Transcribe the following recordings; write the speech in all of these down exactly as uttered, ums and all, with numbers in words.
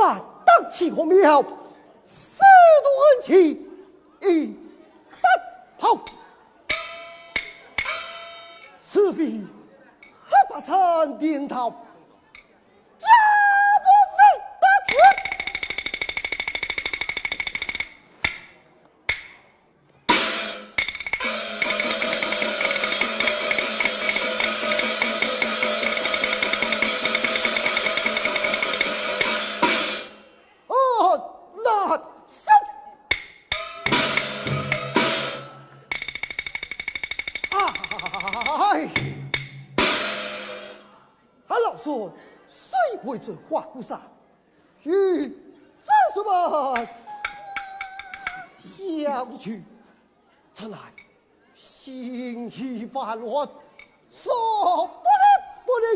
大胆欺我庙，私动恩情，一打跑。此非黑白参颠倒，家不非大臣。 哦，那是。哎，俺老孙虽未做花鼓山，与这什么相去， 此乃心意烦乱，说不能不能。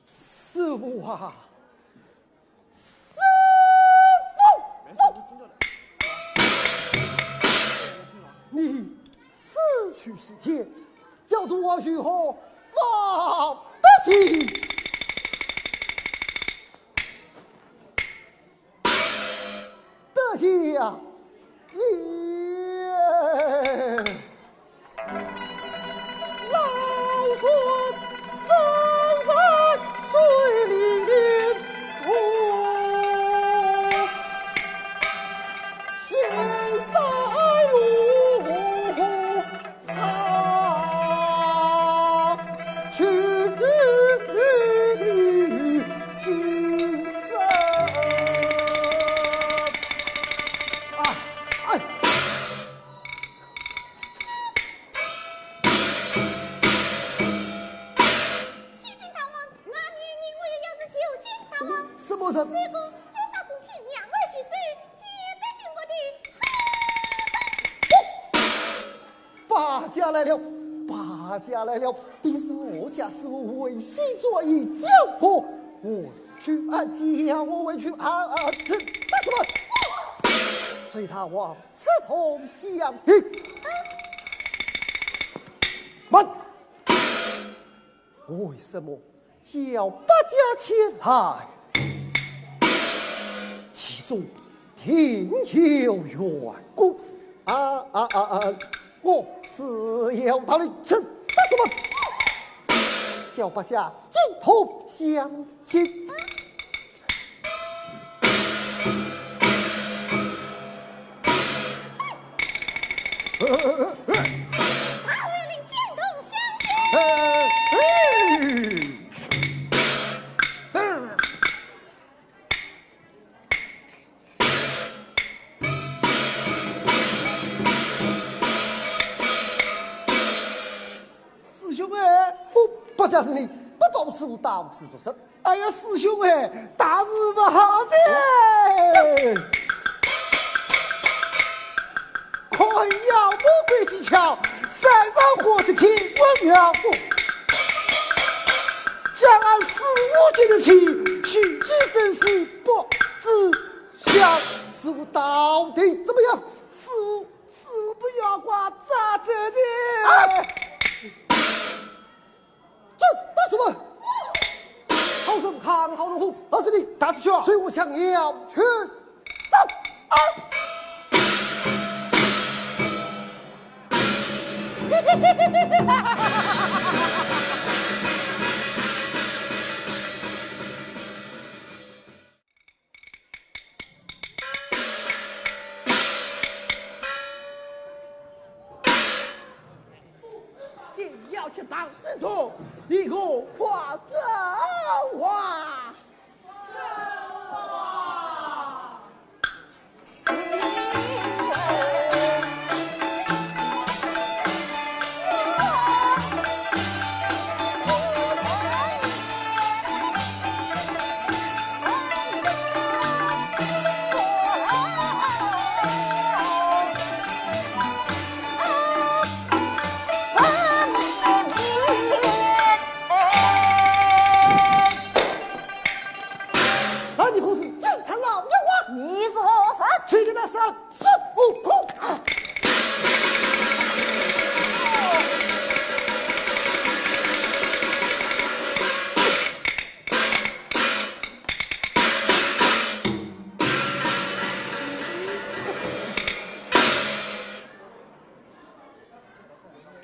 师父啊，师父！你此去西天，教徒我如何放得心？ 得谢呀，耶！老孙身在水灵灵，我心在路上。 哎，哎。启禀大王，外面人马有要事求见大王。什么人？三个再打过去，两位许仙，皆被定国的。 八戒来了，八戒来了，定是我家师父违心作意，叫我回去安家，我回去安安身。干什么？随他王赤兔相迎。慢！ 为什么叫八戒前来？其中定有缘故。啊啊啊啊！我自有道理。这，干什么？叫八戒进同相见。 大王领进同相见。哎，哎。师兄哎，不，不，这是你不保师父到此作甚？ 哎呀，师兄哎，大事不好哉！看妖魔鬼技巧，山上火气天光耀。将俺师父接得起，须知生死不知晓。师父到底怎么样？师父，师父不要怪咱这的。啊！ 这，干什么？好生看好龙虎，二师弟，大师兄，随我向阳去。走。啊！你要去打师兄，你给我快走啊！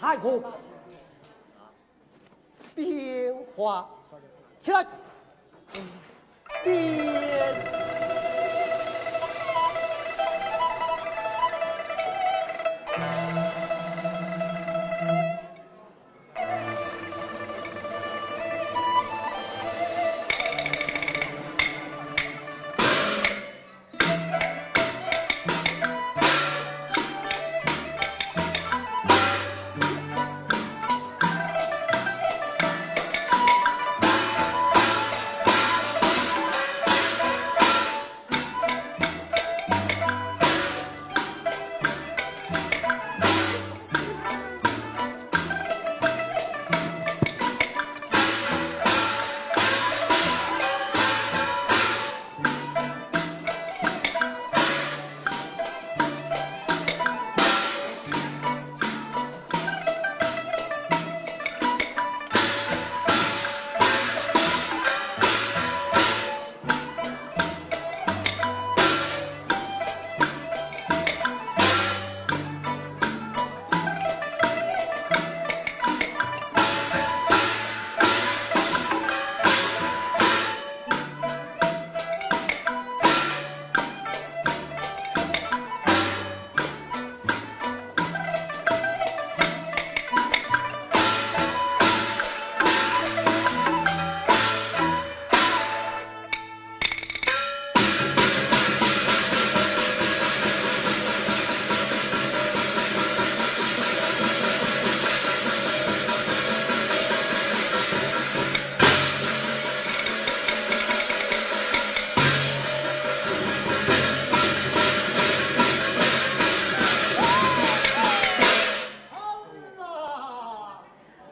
哎呦，变化起来，变。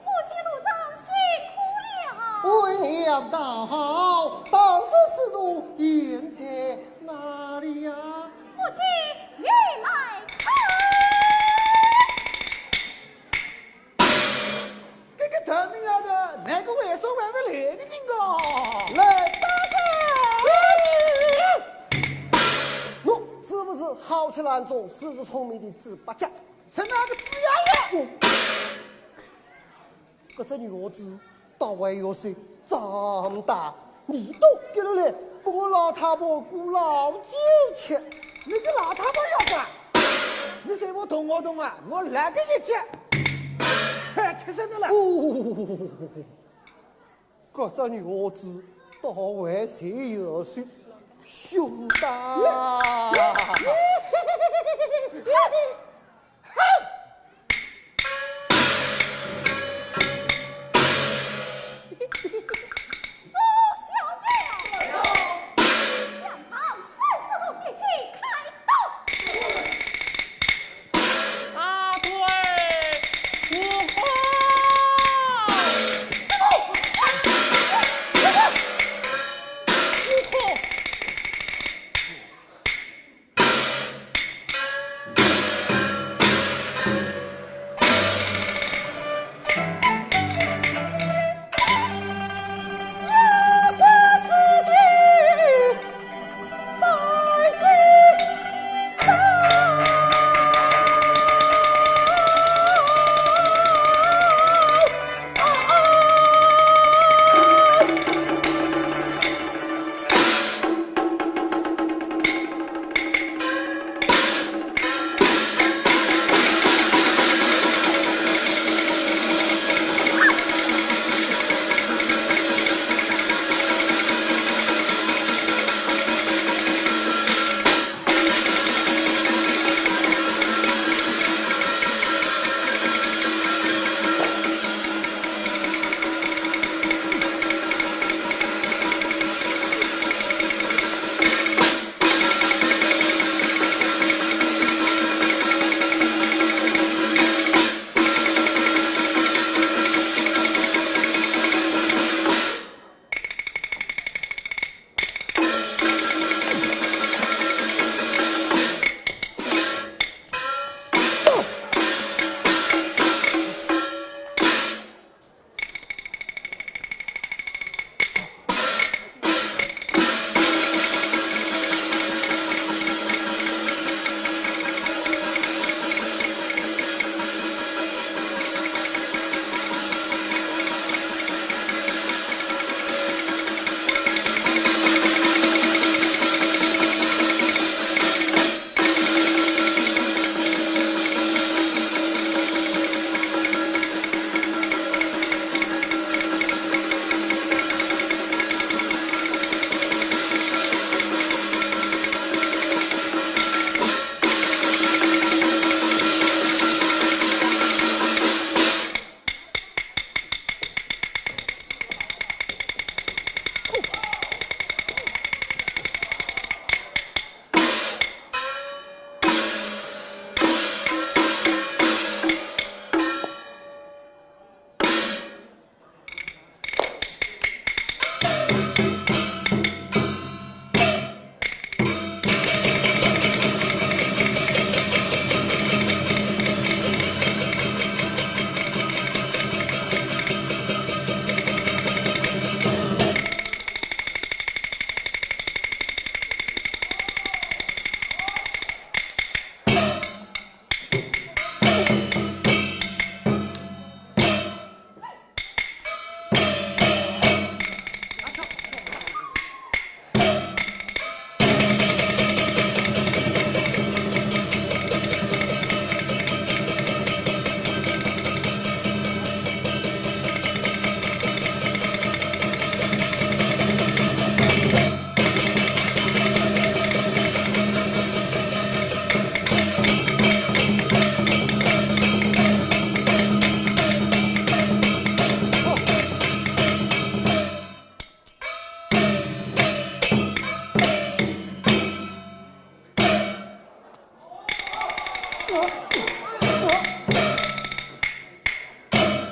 母亲，路上辛苦了。为娘道好，当时使徒现在哪里呀？母亲，你慢看。搿个大明丫头，哪个为啥还勿来个人哦？来，大哥！喏，是不是好吃懒做，是不是聪明的猪八戒？是哪个猪呀呀？ 搿只女伢子大胃药水长大，你都给了嘞，拨我老太婆过老酒吃。那个老太婆要啥？你随我动我动啊，我来个一脚。嘿，踢死你了。哦，搿只女伢子大胃水药水，凶大。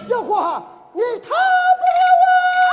妖怪，你逃不了啊！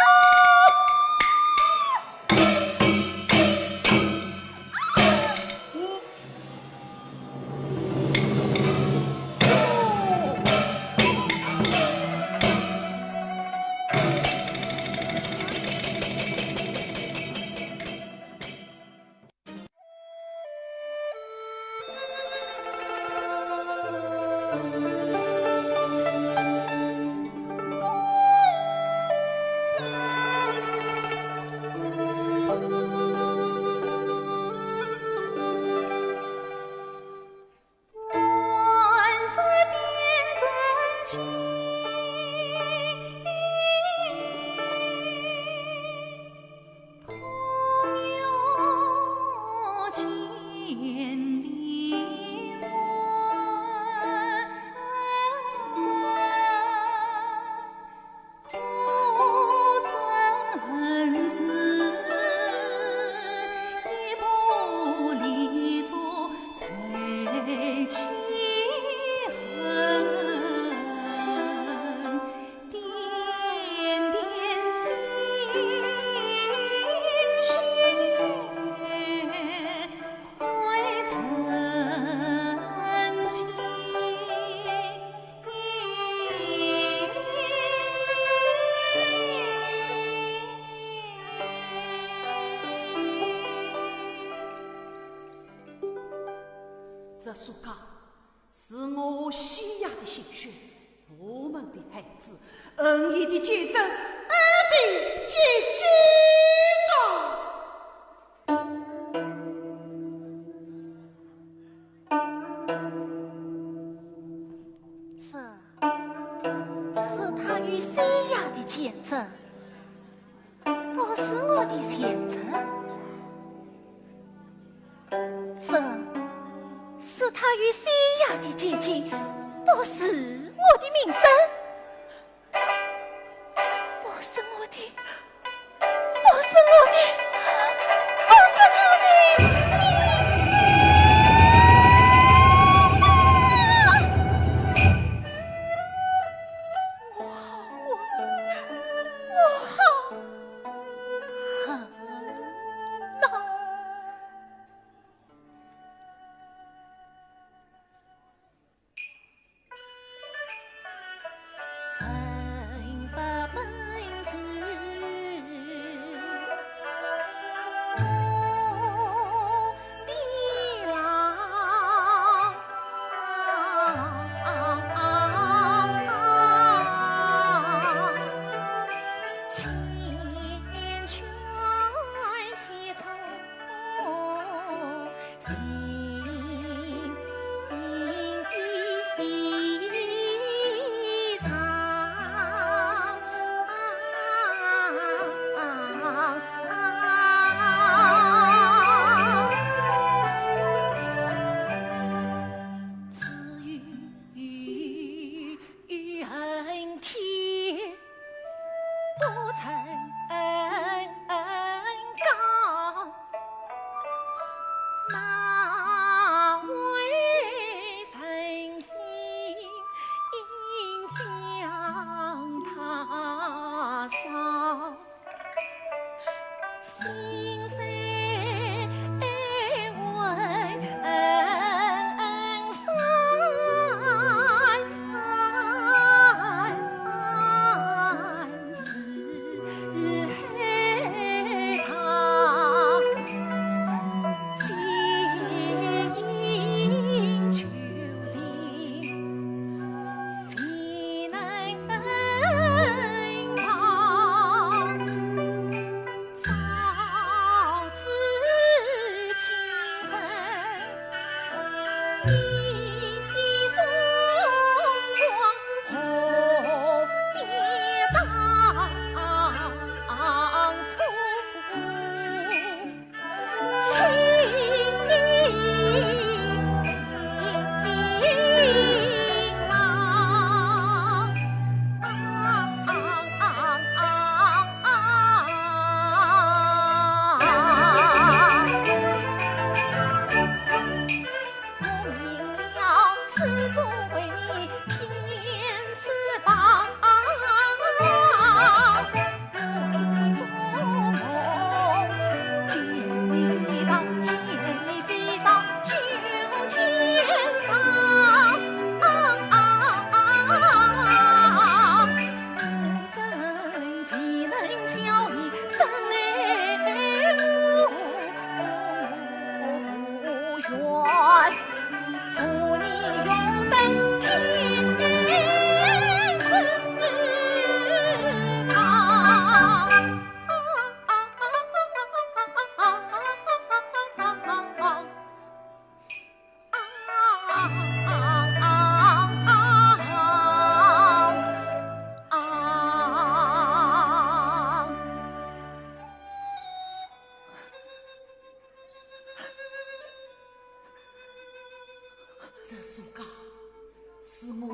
这暑假是我和西雅的新选，我们的孩子，恩义的见证，爱的结晶啊！这是他与西雅的见证，不是我的见证。这是他与西雅的结晶，不是我的名声。 不是我的，不是我的，不是我的名字啊！我好，我好，哼，那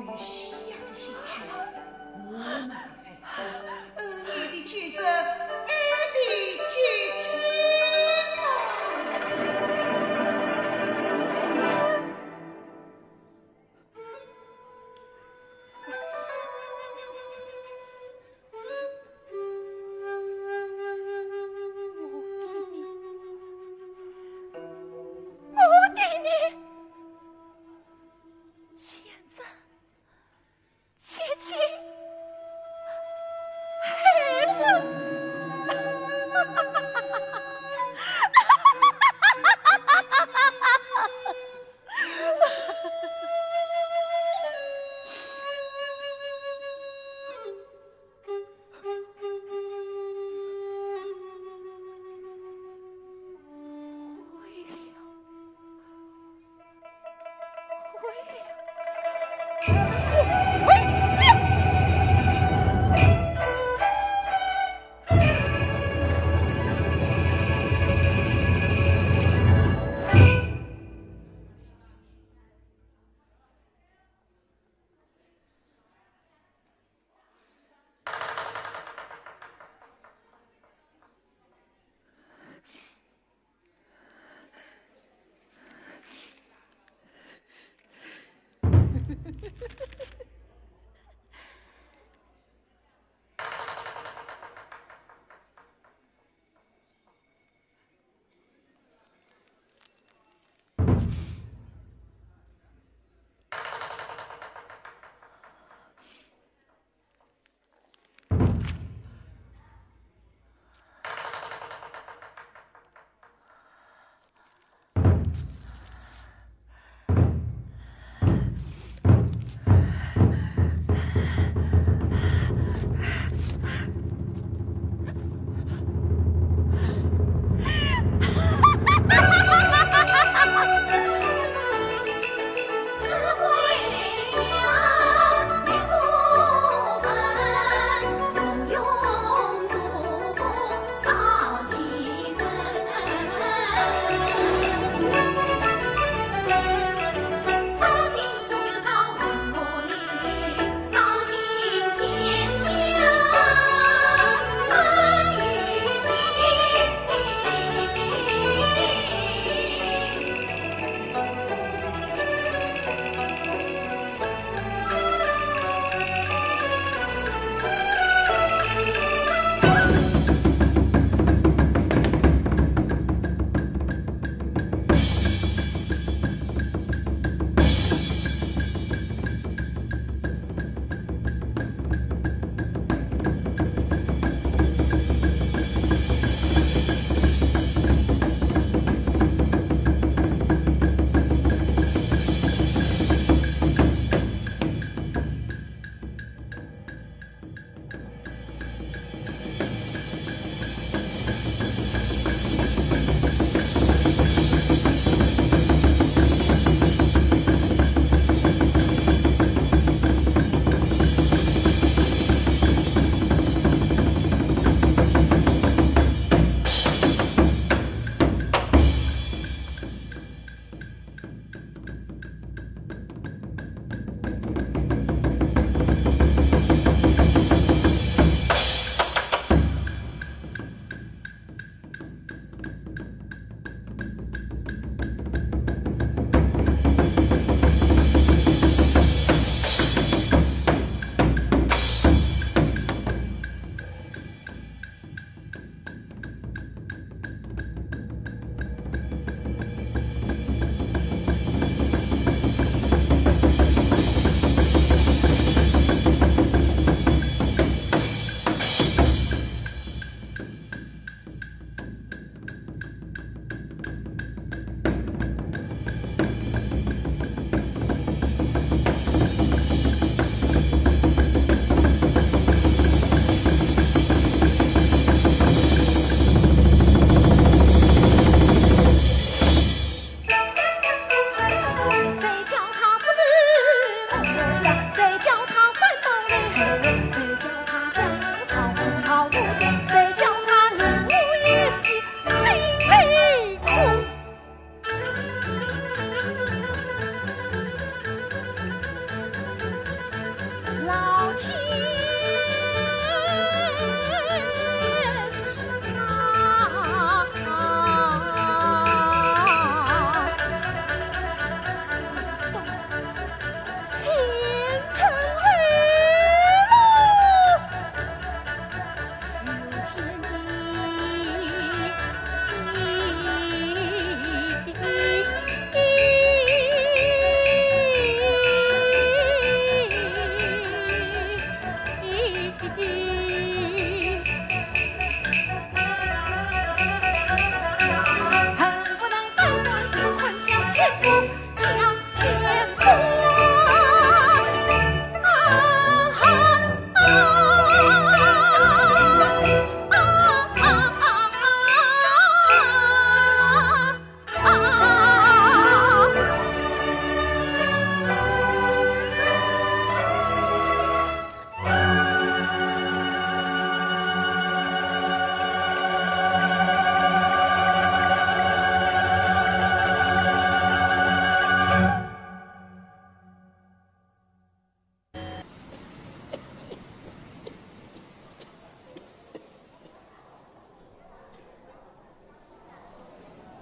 与夕阳的心绪，我们的爱着，呃，你的见证，爱的见证啊。我的命，我的命，见证。 姐姐，孩子。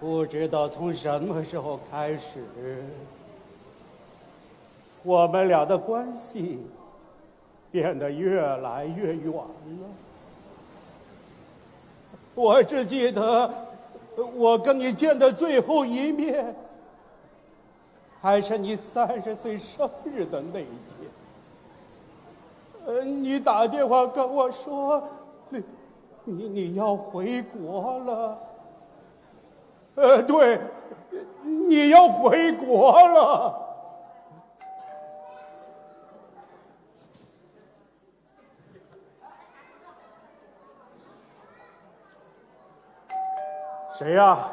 不知道从什么时候开始，我们俩的关系变得越来越远了。我只记得我跟你见的最后一面，还是你三十岁生日的那一天。呃，你打电话跟我说，你你你要回国了。呃，对，你要回国了。谁呀？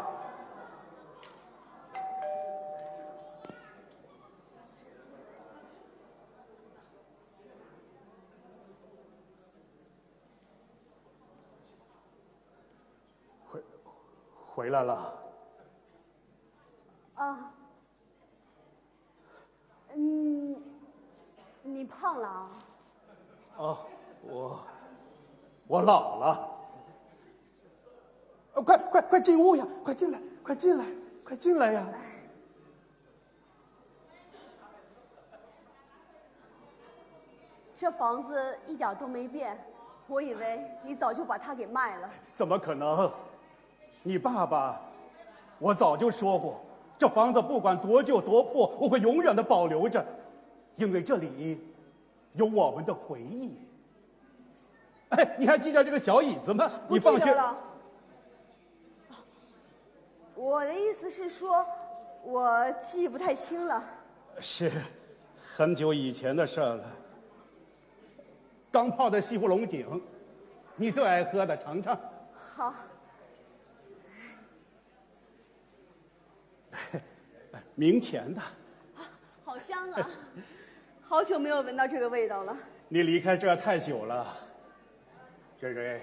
回回来了。啊，嗯，你胖了啊？哦，我我老了。呃快快快进屋呀！快进来！快进来！快进来呀！这房子一点都没变，我以为你早就把它给卖了。怎么可能？你爸爸，我早就说过，这房子不管多旧多破，我会永远的保留着，因为这里有我们的回忆。哎，你还记得这个小椅子吗？不你放学记得了。我的意思是说，我记不太清了。是，很久以前的事儿了。刚泡的西湖龙井，你最爱喝的，尝尝。好，明前的。好香啊！好久没有闻到这个味道了。你离开这儿太久了，蕊蕊，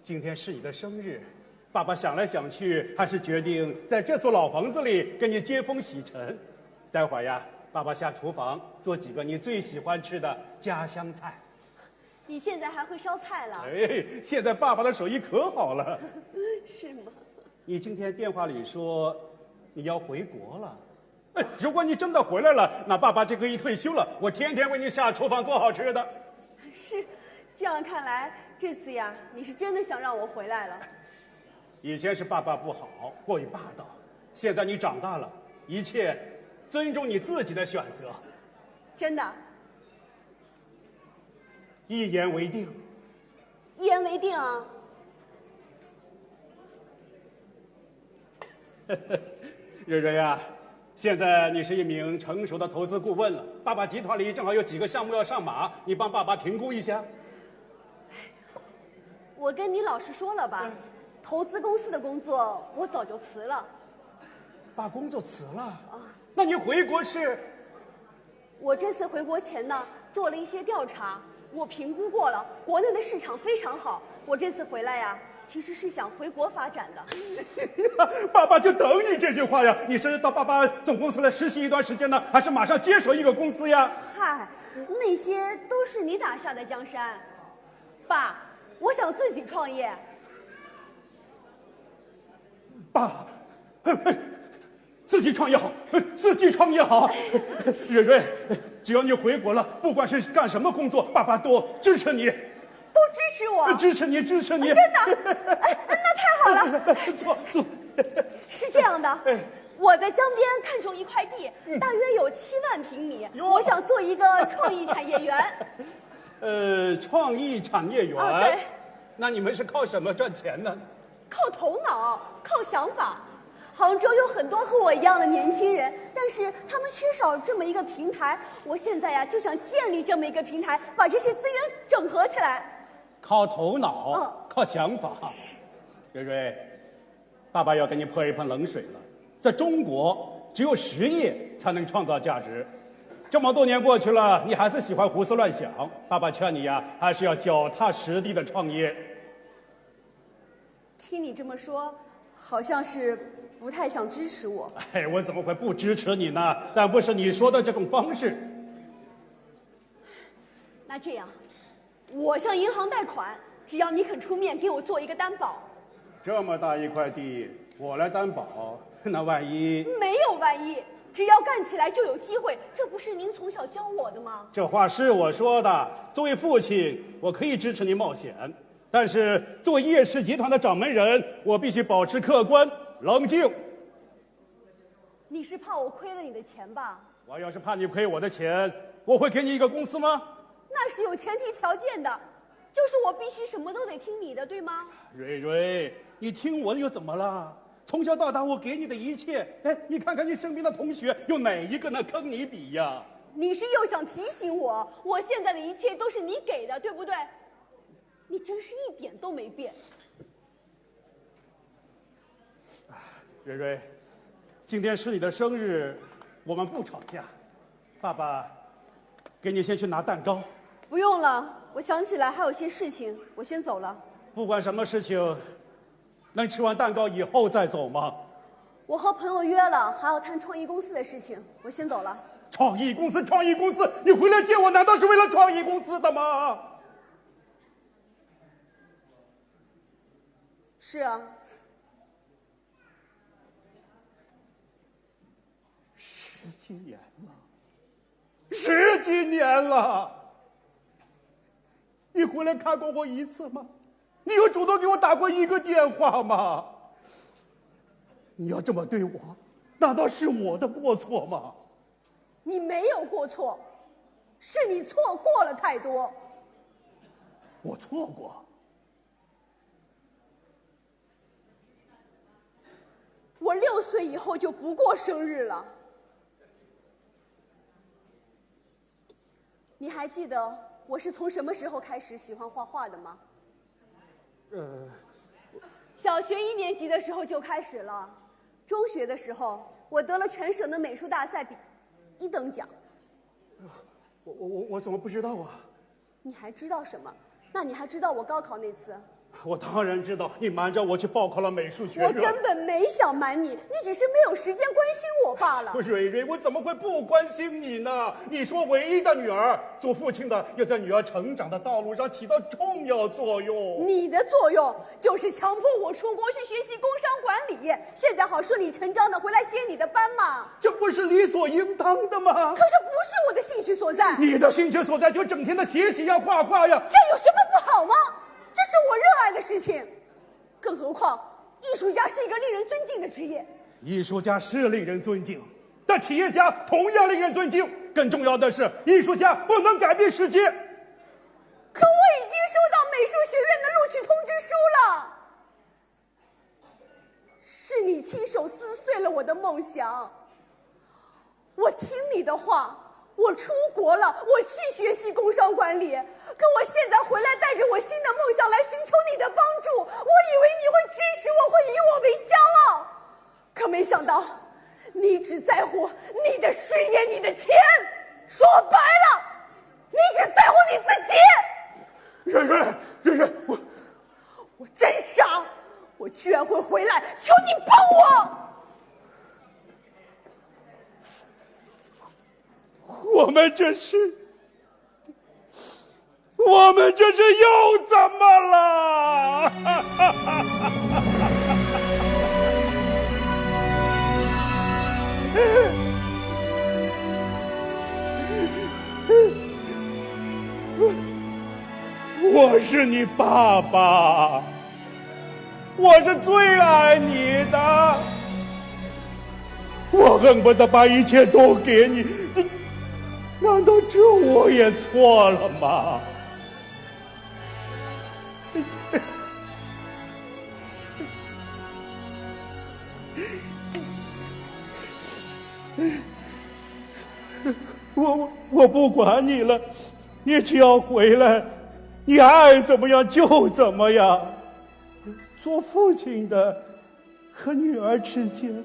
今天是你的生日，爸爸想来想去，还是决定在这座老房子里跟你接风洗尘。待会儿呀，爸爸下厨房做几个你最喜欢吃的家乡菜。你现在还会烧菜了？哎，现在爸爸的手艺可好了。是吗？你今天电话里说你要回国了。哎，如果你真的回来了，那爸爸就可以退休了，我天天为你下厨房做好吃的。是，这样看来，这次呀，你是真的想让我回来了。以前是爸爸不好，过于霸道，现在你长大了，一切尊重你自己的选择。真的，一言为定。一言为定啊。蕊蕊呀，现在你是一名成熟的投资顾问了，爸爸集团里正好有几个项目要上马，你帮爸爸评估一下。我跟你老实说了吧，投资公司的工作我早就辞了。把工作辞了？那您回国是？我这次回国前呢，做了一些调查，我评估过了，国内的市场非常好。我这次回来呀，其实是想回国发展的。爸爸就等你这句话呀！你是到爸爸总公司来实习一段时间呢，还是马上接手一个公司呀？嗨，那些都是你打下的江山。爸，我想自己创业。爸，自己创业好，自己创业好。蕊蕊，只要你回国了，不管是干什么工作，爸爸都支持你。都支持我，支持你，支持你。真的？哎，那太好了。坐坐。是这样的，我在江边看中一块地，大约有七万平米，我想做一个创意产业园。呃，创意产业园。啊，对。那你们是靠什么赚钱呢？靠头脑，靠想法。杭州有很多和我一样的年轻人，但是他们缺少这么一个平台。我现在呀，就想建立这么一个平台，把这些资源整合起来。靠头脑，嗯，靠想法。蕊蕊，爸爸要给你泼一盆冷水了。在中国，只有实业才能创造价值。这么多年过去了，你还是喜欢胡思乱想。爸爸劝你呀，还是要脚踏实地的创业。听你这么说，好像是不太想支持我。哎，我怎么会不支持你呢？但不是你说的这种方式。那这样，我向银行贷款，只要你肯出面给我做一个担保。这么大一块地，我来担保，那万一……没有万一，只要干起来就有机会，这不是您从小教我的吗？这话是我说的，作为父亲，我可以支持您冒险，但是作为叶氏集团的掌门人，我必须保持客观、冷静。你是怕我亏了你的钱吧？我要是怕你亏我的钱，我会给你一个公司吗？那是有前提条件的，就是我必须什么都得听你的，对吗？蕊蕊，你听我的又怎么了？从小到大，我给你的一切，哎，你看看你身边的同学，有哪一个能跟你比呀？你是又想提醒我，我现在的一切都是你给的，对不对？你真是一点都没变。蕊蕊，今天是你的生日，我们不吵架。爸爸，给你先去拿蛋糕。不用了，我想起来还有些事情，我先走了。不管什么事情，能吃完蛋糕以后再走吗？我和朋友约了，还要谈创意公司的事情，我先走了。创意公司，创意公司，你回来见我难道是为了创意公司的吗？是啊。十几年了，十几年了，你回来看过我一次吗？你有主动给我打过一个电话吗？你要这么对我，难道是我的过错吗？你没有过错，是你错过了太多。我错过？我六岁以后就不过生日了。你还记得我是从什么时候开始喜欢画画的吗？呃，小学一年级的时候就开始了。中学的时候，我得了全省的美术大赛比一等奖。我我我我怎么不知道啊？你还知道什么？那你还知道我高考那次？我当然知道，你瞒着我去报考了美术学院。我根本没想瞒你，你只是没有时间关心我罢了。蕊蕊，我怎么会不关心你呢？你是我唯一的女儿，做父亲的要在女儿成长的道路上起到重要作用。你的作用就是强迫我出国去学习工商管理，现在好顺理成章的回来接你的班嘛。这不是理所应当的吗？可这不是我的兴趣所在。你的兴趣所在就整天的学习呀、画画呀。这有什么不好吗？这是我热爱的事情。更何况，艺术家是一个令人尊敬的职业。艺术家是令人尊敬，但企业家同样令人尊敬。更重要的是，艺术家不能改变世界。可我已经收到美术学院的录取通知书了。是你亲手撕碎了我的梦想。我听你的话，我出国了，我去学习工商管理。可我现在回来，带着我新的梦想来寻求你的帮助，我以为你会支持我，会以我为骄傲。可没想到，你只在乎你的事业、你的钱。说白了，你只在乎你自己。蕊蕊，蕊蕊，我我真傻，我居然会回来求你帮我。我们这是，我们这是又怎么了？我是你爸爸，我是最爱你的，我恨不得把一切都给你。你，难道这我也错了吗？我我我不管你了，你只要回来，你爱怎么样就怎么样。做父亲的和女儿之间，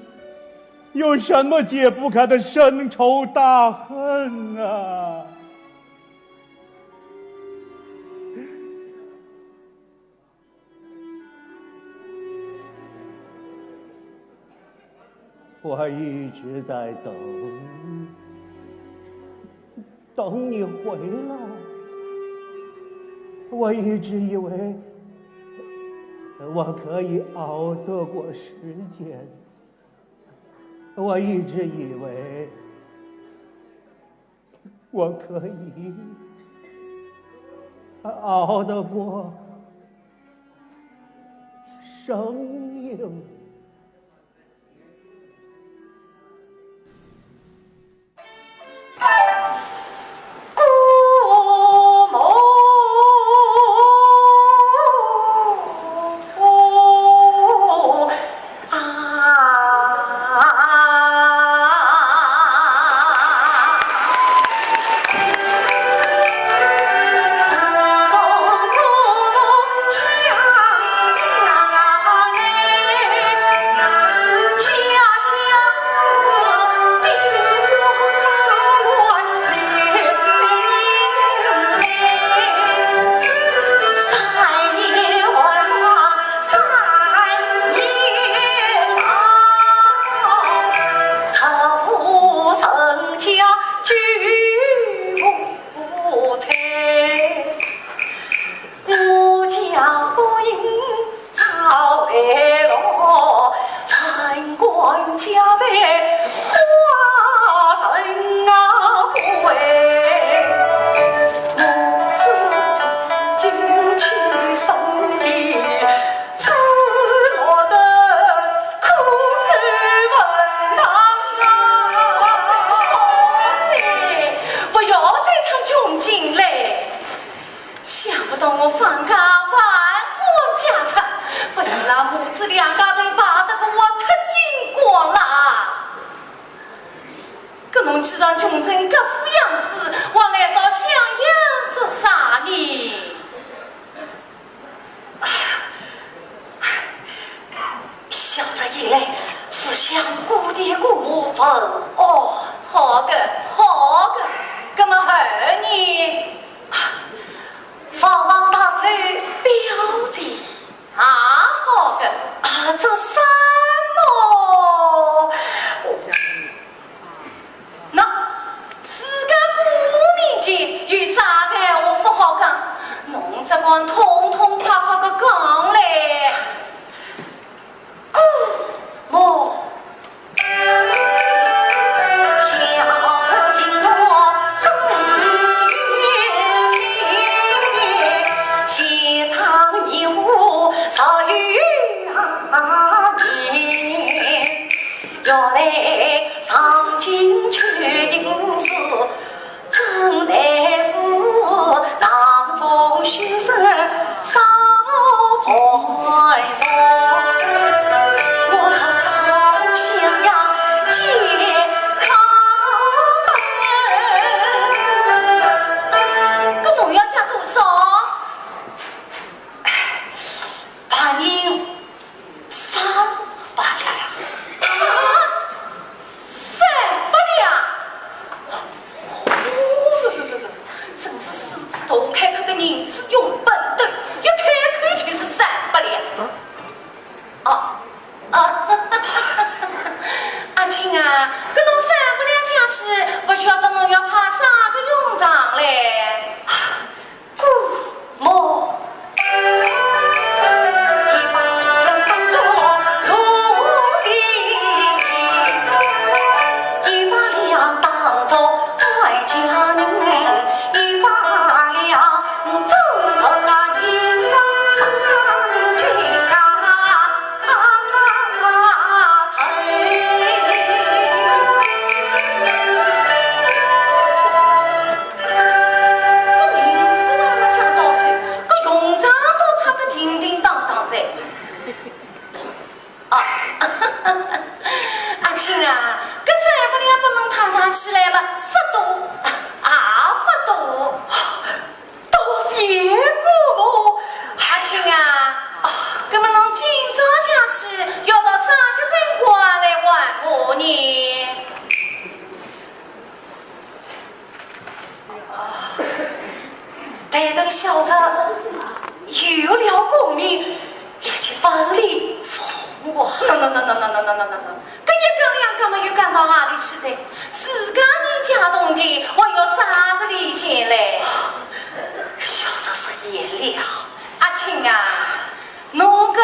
有什么解不开的深仇大恨啊？我一直在等，等你回来。我一直以为我可以熬得过时间。我一直以为我可以熬得过生命。勿要再唱穷经嘞！想不到我方家万贯家产，拨伊拉母子两家头败得个活脱精光啦！搿侬既然穷成搿副样子，还来到襄阳做啥呢？ 小侄一来是向姑爹姑母问安。好个，好个，搿么后呢？啊，望望大人表姐。啊，好个。啊，这山么？那，自家姑母面前有啥个闲话勿好讲？侬只管痛痛快快个讲嘞。姑母。 搿侬要借多少？白银三百两。啊，三百两！哦哟哟哟哟，真是狮子大开口，个人子用畚斗，一开口就是三百两。 哦，哦，阿卿啊，搿侬三百两借去，勿晓得侬要派啥个用场嘞？姑母。搿银子嘛没借到手，搿用场倒派得定定当当哉。啊，阿卿啊，搿三百两拨侬派派起来嘛，勿多，也勿多。 多谢姑母。阿卿啊，哦，搿么侬今朝借去，要到啥个辰光来还我呢？哦，待等小侄有了功名， 立即办理奉还。喏喏喏喏喏喏喏喏喏，搿一讲两讲嘛，又讲到何里去哉？自家人家动的，还要啥个礼钱嘞？小侄失言了。阿卿啊，侬讲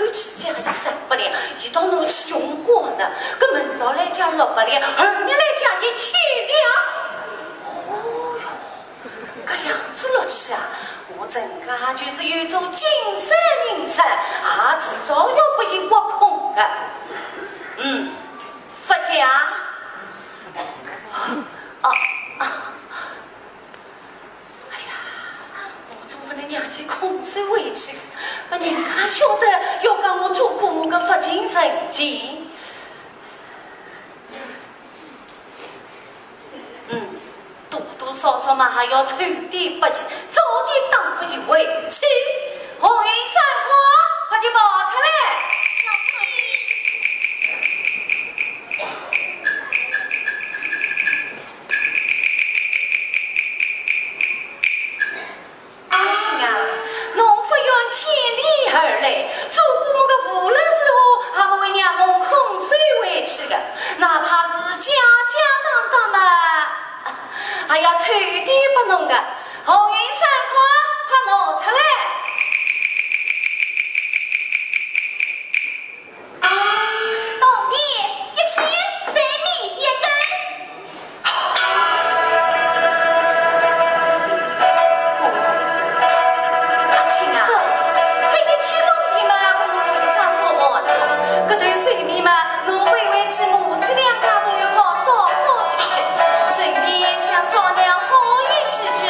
日去借伊三百两，一道拿去用光了，搿明朝来借六百两，后日来借一千两。哦哟，搿样子落去啊，我陈家就是有座金山银山，也迟早要拨伊挖空个。嗯，勿借啊。啊，啊。 哎呀，我总勿能让伊空手回去，拨人家晓得要讲我做姑母个勿近人情。嗯，多多少少嘛还要凑点拨伊，早点打发伊回去。红云、三花，快点跑出来！ 阿卿啊，侬不远千里而来，做姑母个无论如何也不会让侬空手回去的，哪怕是借借打打嘛，还要凑点拨侬的。红云、三花，快拿出来！ 铜钿一千，三米一根。阿卿啊，搿一千铜钿嘛，勿能用上做房子，搿头水米嘛，侬回回去母子两家头好烧烧吃吃，顺便向嫂娘好言几句，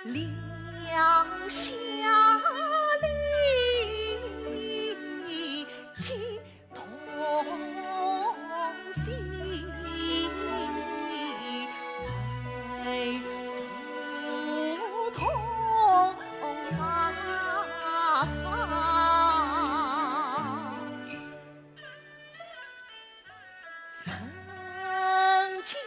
两相离，情同心，爱不同啊。曾经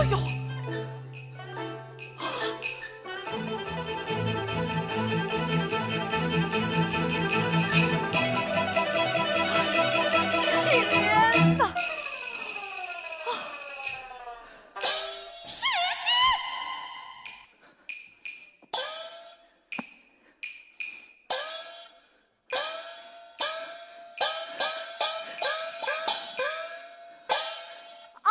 哎呦！天哪！啊！许仙！ 啊！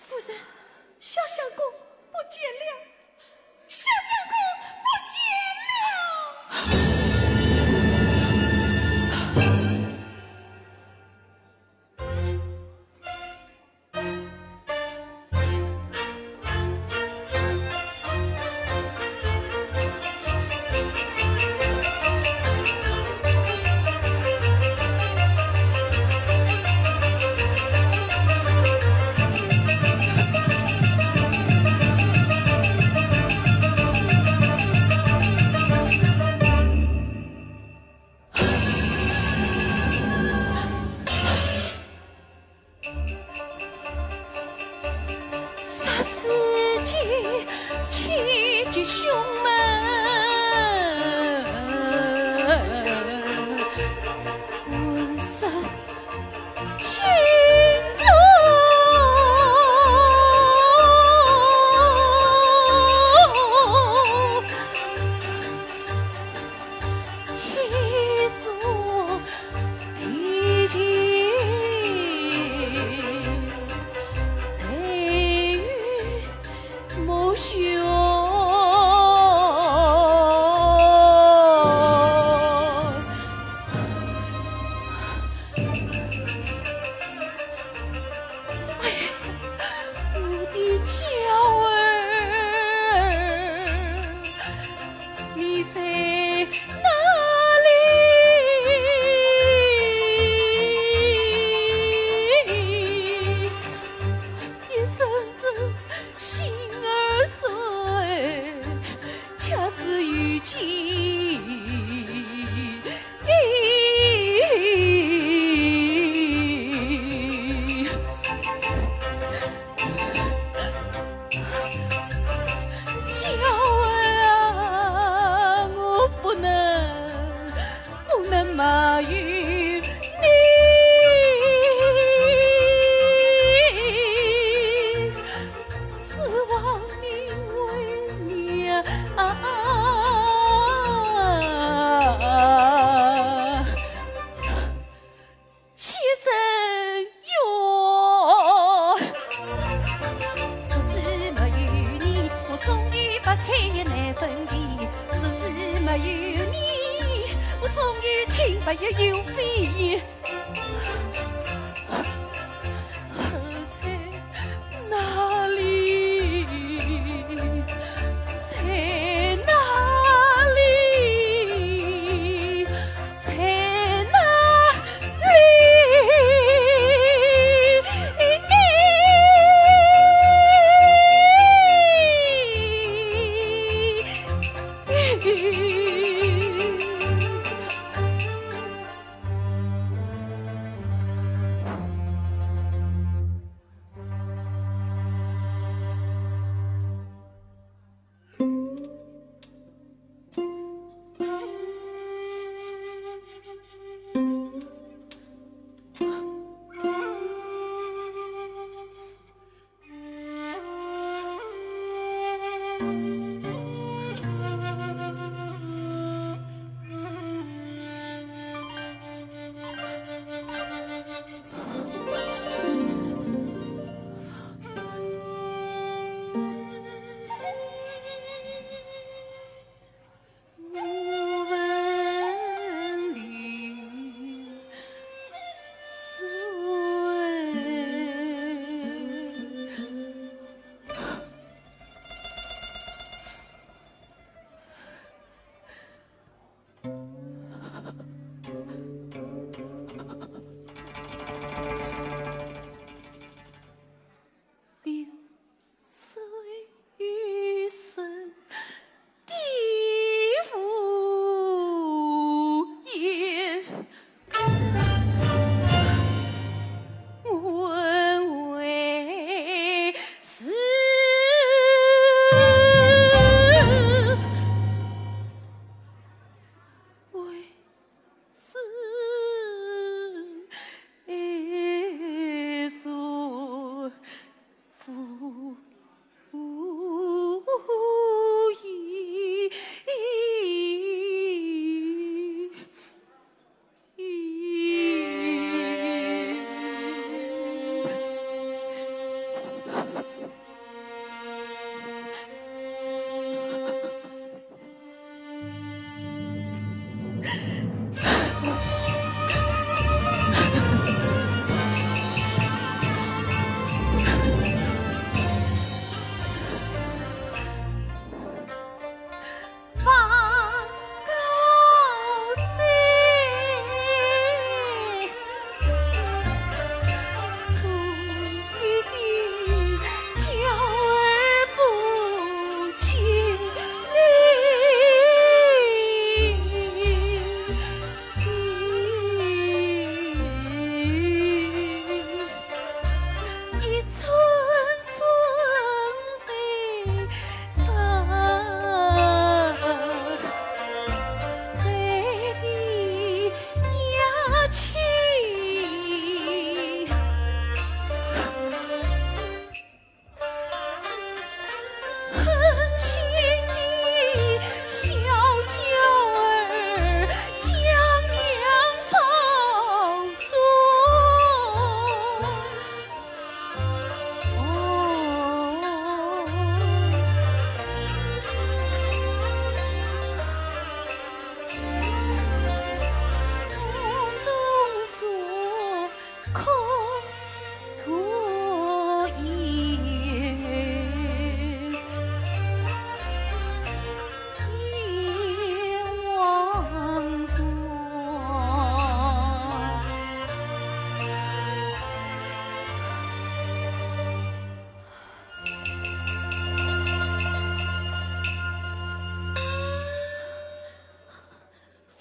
夫人，潇湘馆不见了，潇湘馆不见了。霎时间，气急胸闷，浑身 筋也有飞也。儿在哪里？在哪里？在哪里？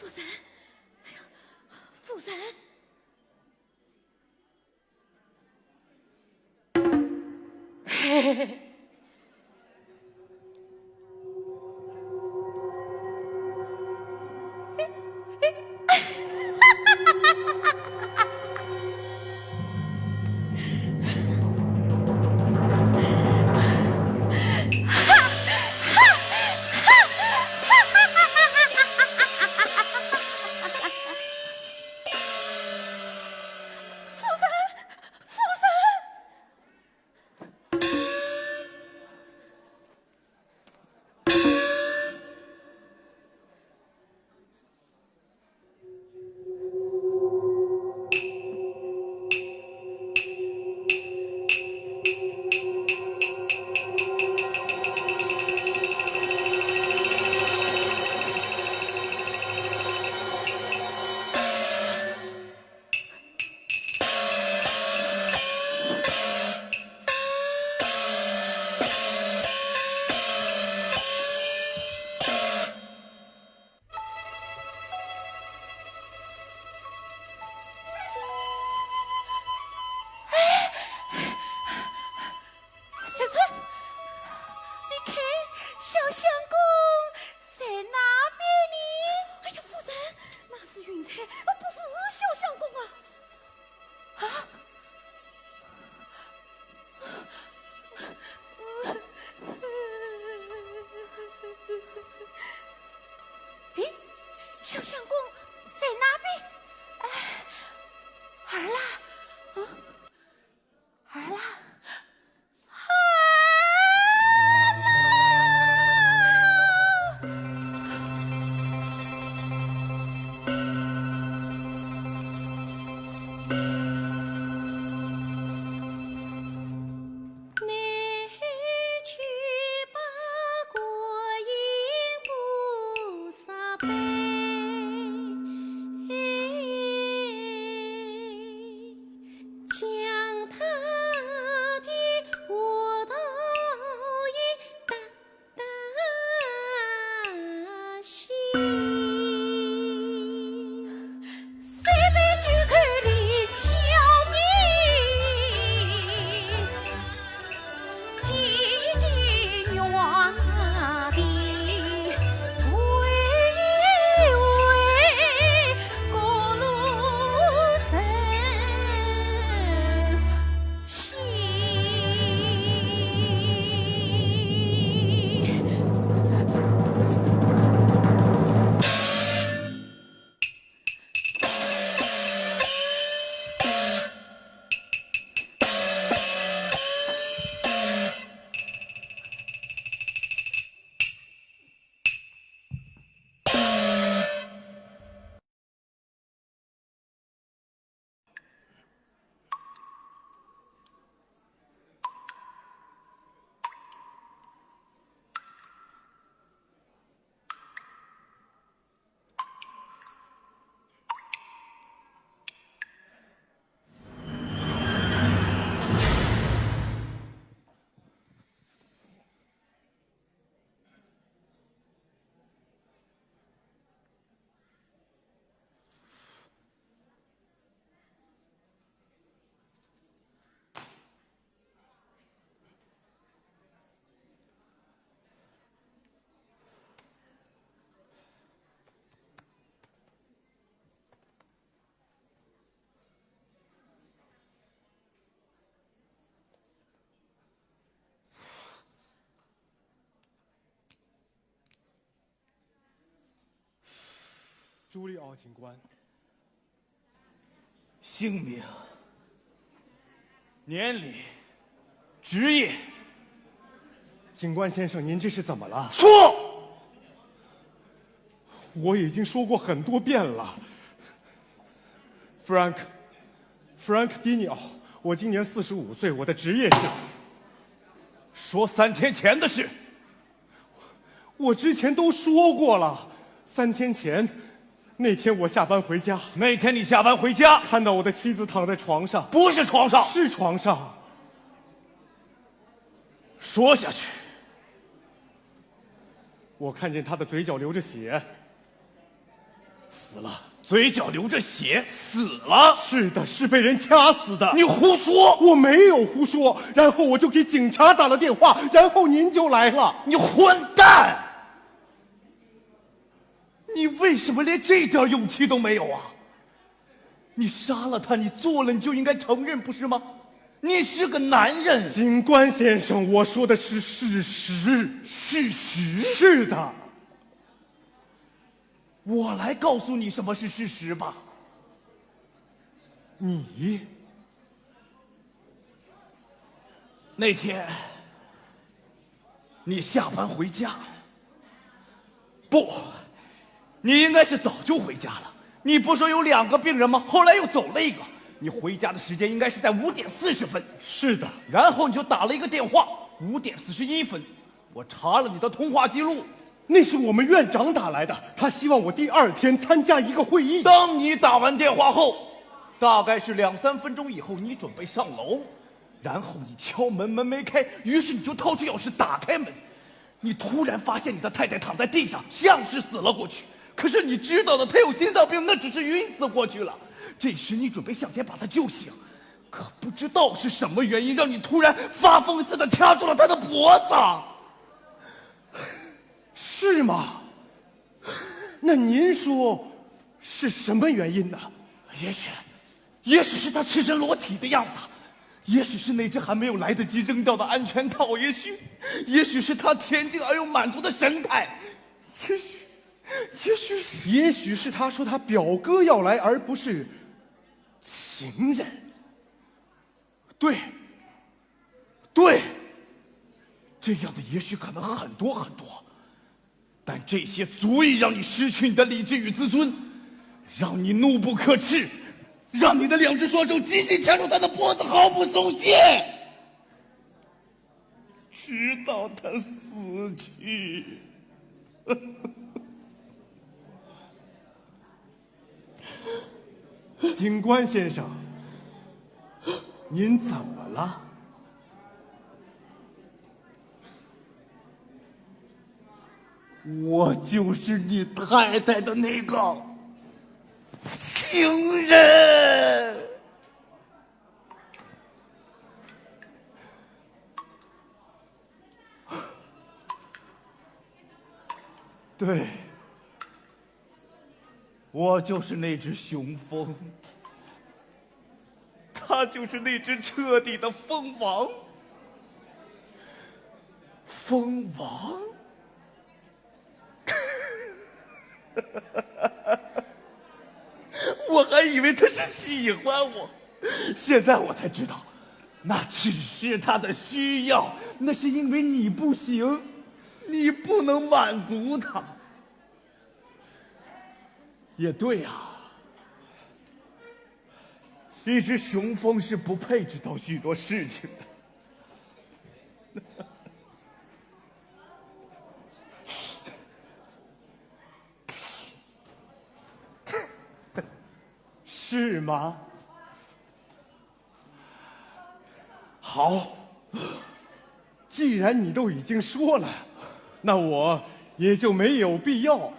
夫人，哎呀，夫人。嘿嘿嘿。相公在哪边呢？哎呀，夫人，那是云彩，而不是潇湘公啊！啊？咦，潇湘公在哪边？哎，儿啦，嗯，儿啦。朱利奥警官。姓名、年龄、职业。警官先生，您这是怎么了？说！我已经说过很多遍了，Frank，Frank 迪尼奥，我今年四十五岁，我的职业是……说三天前的事。 我之前都说过了，三天前，那天我下班回家，那天你下班回家，看到我的妻子躺在床上，不是床上，是床上。说下去。我看见她的嘴角流着血，死了。嘴角流着血，死了？是的，是被人掐死的。你胡说！我没有胡说。然后我就给警察打了电话，然后您就来了。你混蛋！你为什么连这点勇气都没有啊？你杀了他，你做了，你就应该承认，不是吗？你是个男人。警官先生，我说的是事实。事实？是的。 我来告诉你什么是事实吧。你……那天，你下班回家，不，你应该是早就回家了。你不说有两个病人吗？后来又走了一个。你回家的时间应该是在五点四十分。是的。然后你就打了一个电话，五点四十一分，我查了你的通话记录。那是我们院长打来的，他希望我第二天参加一个会议。当你打完电话后，大概是两三分钟以后，你准备上楼，然后你敲门，门没开，于是你就掏出钥匙打开门。你突然发现你的太太躺在地上，像是死了过去。可是你知道的，她有心脏病，那只是晕死过去了。这时你准备向前把她救醒，可不知道是什么原因，让你突然发疯似的掐住了她的脖子。是吗？那您说是什么原因呢？也许，也许是他赤身裸体的样子，也许是那只还没有来得及扔掉的安全套，也许，也许是他恬静而又满足的神态，也许，也许是，也许是他说他表哥要来，而不是情人。对，对，这样的也许可能很多很多，但这些足以让你失去你的理智与自尊，让你怒不可遏，让你的两只双手紧紧掐住他的脖子，毫不松懈，直到他死去。警官先生，您怎么了？我就是你太太的那个情人。对，我就是那只雄蜂，他就是那只彻底的蜂王。蜂王？我还以为他是喜欢我，现在我才知道，那只是他的需要，那是因为你不行，你不能满足他。也对呀，一只雄蜂是不配知道许多事情的。是吗？好，既然你都已经说了，那我也就没有必要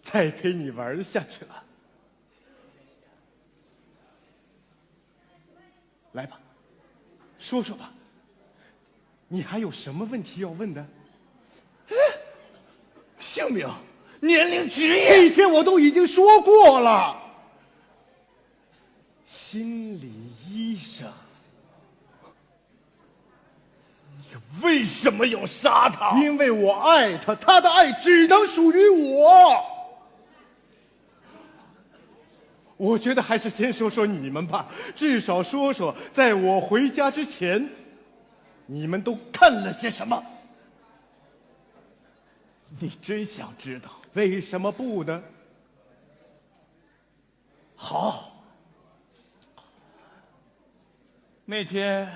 再陪你玩下去了。来吧，说说吧，你还有什么问题要问的？姓名、年龄、职业，这些我都已经说过了。心理医生。你为什么要杀他？因为我爱他，他的爱只能属于我。我觉得还是先说说你们吧，至少说说在我回家之前，你们都干了些什么。你真想知道？为什么不呢？好，那天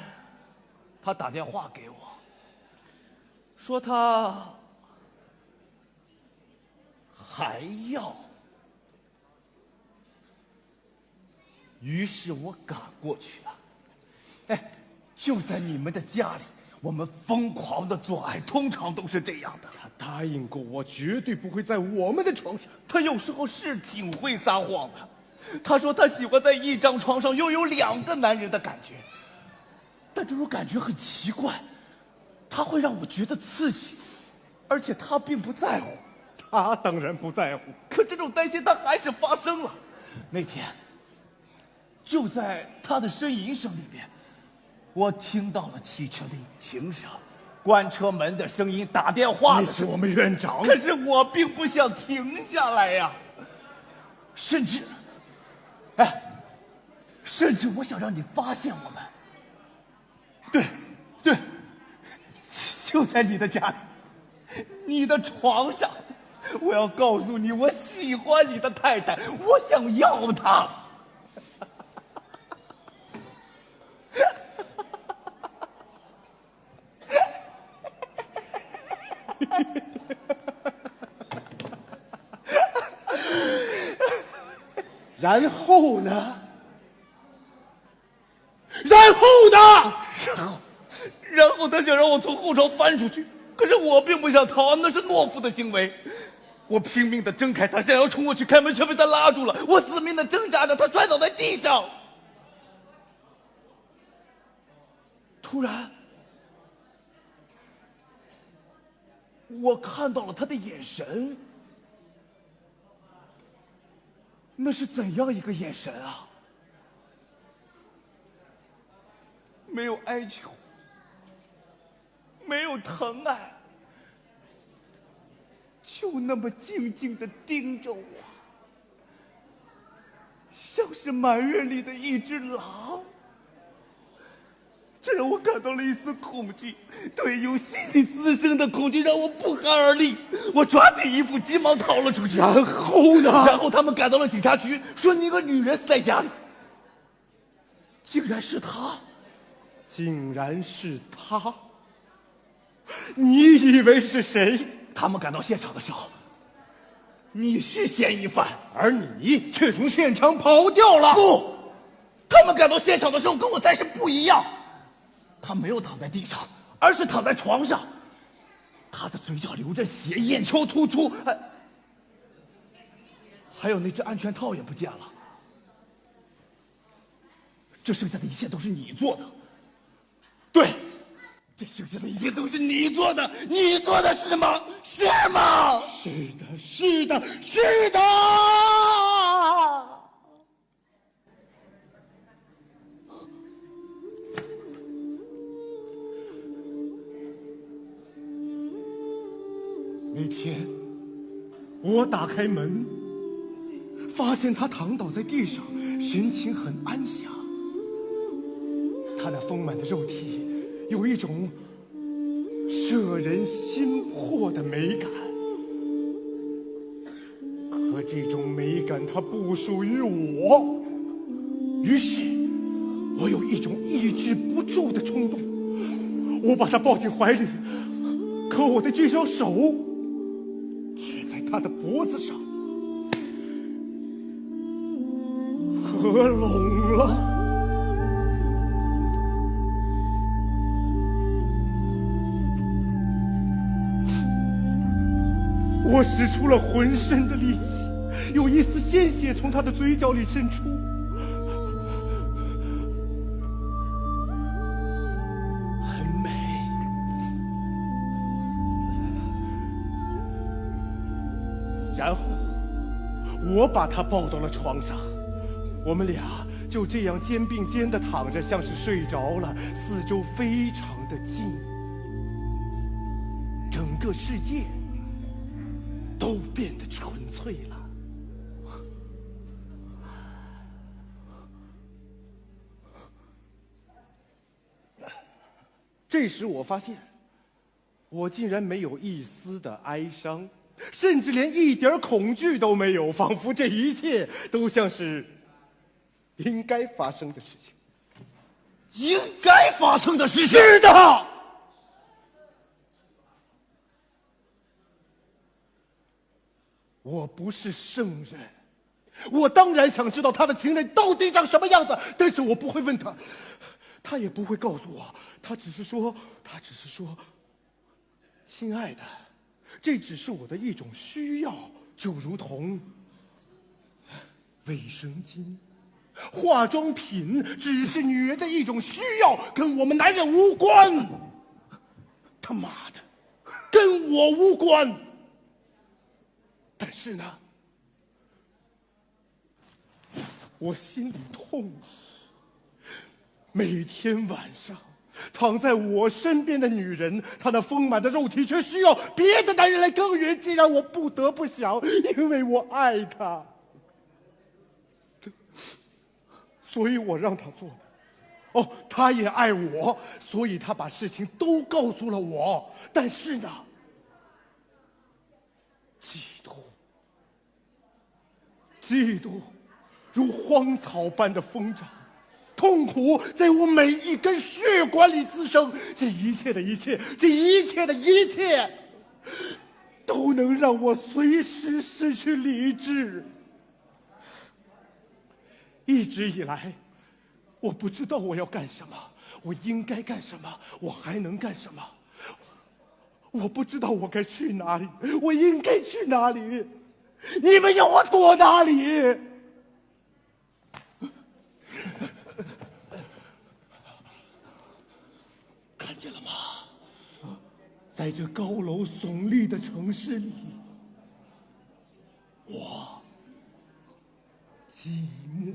他打电话给我，说他还要，于是我赶过去了。哎，就在你们的家里，我们疯狂的做爱，通常都是这样的。他答应过我，绝对不会在我们的床上。他有时候是挺会撒谎的，他说他喜欢在一张床上拥有两个男人的感觉，但这种感觉很奇怪，它会让我觉得刺激，而且他并不在乎。他当然不在乎，可这种担心他还是发生了。那天，就在他的呻吟声里面，我听到了汽车的引擎声、关车门的声音、打电话的声音。那是我们院长。可是我并不想停下来呀，甚至，哎，甚至我想让你发现我们。对，对，就在你的家里，你的床上。我要告诉你，我喜欢你的太太，我想要她。然后呢？然后呢？然后，然后他想让我从后窗翻出去，可是我并不想逃，那是懦夫的行为。我拼命地挣开他，想要冲过去开门，却被他拉住了。我死命地挣扎着，他摔倒在地上。突然，我看到了他的眼神。那是怎样一个眼神啊？没有哀求，没有疼爱，就那么静静地盯着我，像是满月里的一只狼。这让我感到了一丝恐惧，对，由心底滋生的恐惧让我不寒而栗。我抓紧衣服，急忙逃了出去。然后呢？然后他们赶到了警察局，说你一个女人死在家里。竟然是他。竟然是他？你以为是谁？他们赶到现场的时候，你是嫌疑犯，而你却从现场跑掉了。不，他们赶到现场的时候跟我在是不一样。他没有躺在地上，而是躺在床上。他的嘴角流着血，眼球突出，还还有那只安全套也不见了。这剩下的一切都是你做的。对，这剩下的一切都是你做的，你做的是吗？是吗？是的，是的，是的。那天，我打开门，发现他躺倒在地上，神情很安详。他那丰满的肉体有一种摄人心魄的美感。可这种美感它不属于我，于是我有一种抑制不住的冲动，我把他抱进怀里，可我的这双手却在他的脖子上合拢了。我使出了浑身的力气，有一丝鲜血从他的嘴角里渗出，很美。然后我把他抱到了床上，我们俩就这样肩并肩的躺着，像是睡着了，四周非常的静，整个世界都变得纯粹了。这时我发现，我竟然没有一丝的哀伤，甚至连一点儿恐惧都没有，仿佛这一切都像是应该发生的事情。应该发生的事情？是的。我不是圣人，我当然想知道他的情人到底长什么样子，但是我不会问他，他也不会告诉我，他只是说，他只是说，亲爱的，这只是我的一种需要，就如同卫生巾、化妆品，只是女人的一种需要，跟我们男人无关。他妈的，跟我无关。但是呢，我心里痛。每天晚上，躺在我身边的女人，她那丰满的肉体却需要别的男人来耕耘，这让我不得不想，因为我爱她，所以我让她做的。哦，她也爱我，所以她把事情都告诉了我。但是呢，嫉妒，嫉妒如荒草般的疯长，痛苦在我每一根血管里滋生。这一切的一切，这一切的一切，都能让我随时失去理智。一直以来，我不知道我要干什么，我应该干什么，我还能干什么。我不知道我该去哪里，我应该去哪里？你们要我躲哪里？看见了吗？在这高楼耸立的城市里，我寂寞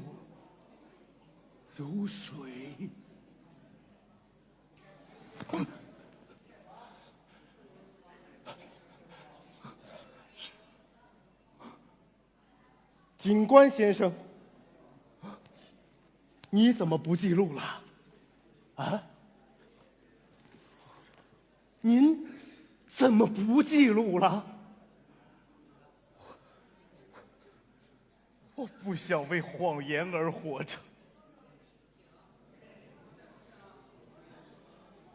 如水。警官先生，你怎么不记录了？啊？您怎么不记录了？我不想为谎言而活着。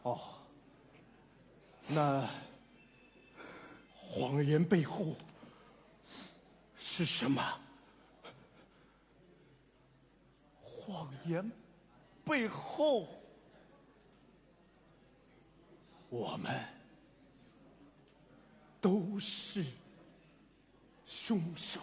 哦，那谎言背后是什么？谎言背后，我们都是凶手。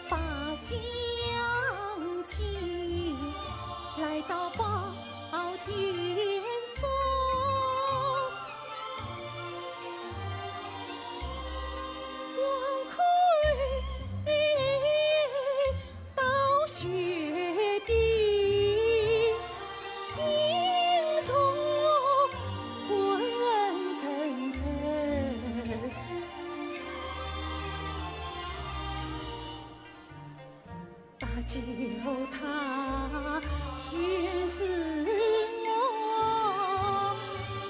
八仙姐来到宝殿中，王魁倒血的，心中昏沉沉。 搭救他，原是我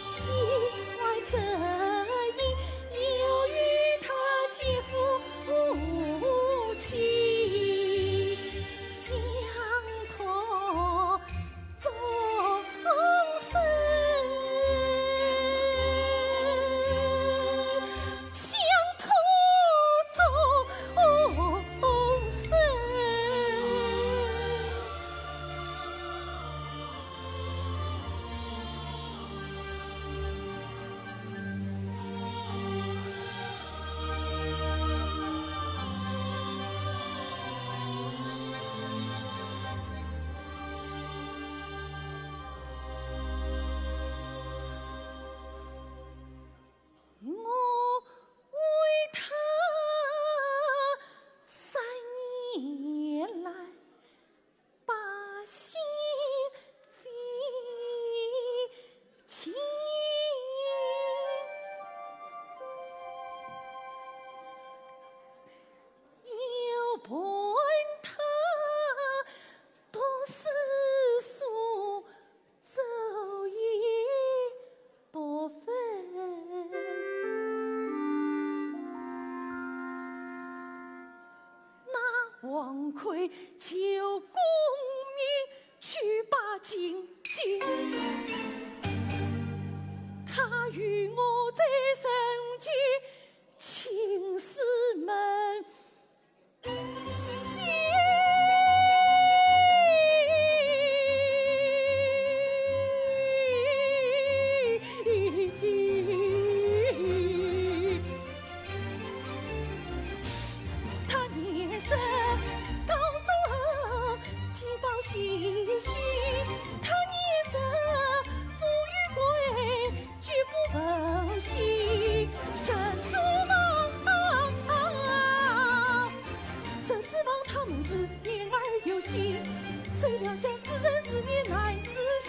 心怀诚意，要与他结夫妻，相托 终身，相托终身。我为他三年来 把心费尽，又问他读诗书，奏乐不分。那王魁求功名，去把进京，他与我在人间，青丝门下。他年少高中，寄到西去。他年少富与贵，举步奔西。人之望，人之望，他们是言而有信。谁料想知人知面难知心。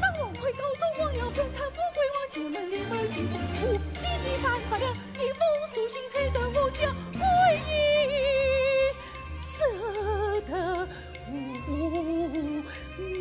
当王魁高中望了，看富贵望，进门里门幸福，金地三百两，一封书信，害得我家归隐，走投无门。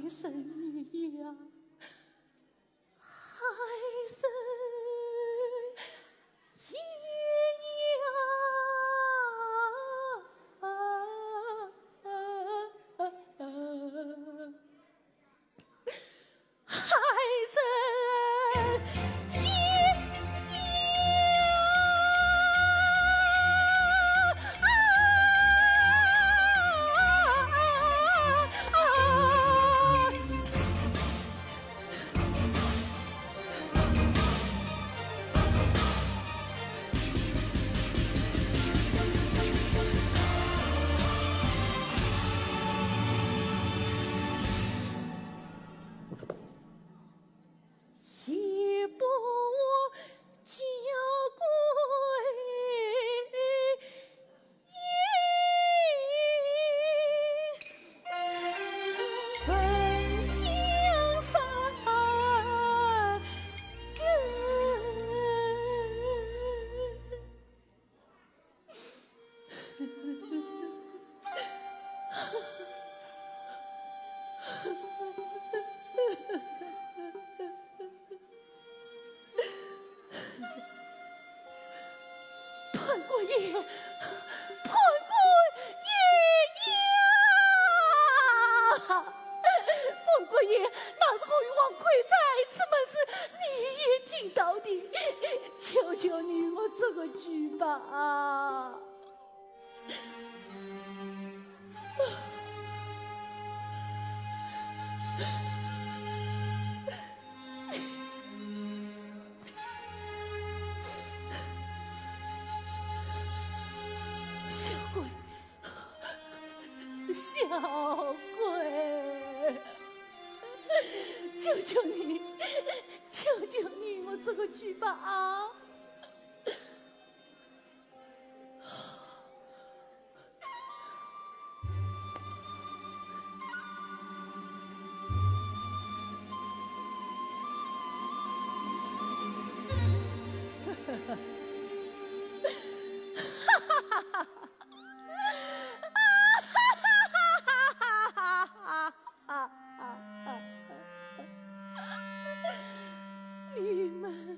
生呀，海参呀。潘官爷，潘官爷呀！潘官爷，那是吴王魁在此门时，你也听到的，求求你与我做个主吧。小鬼，小鬼，求求你，求求你，我这个举报啊！ 你们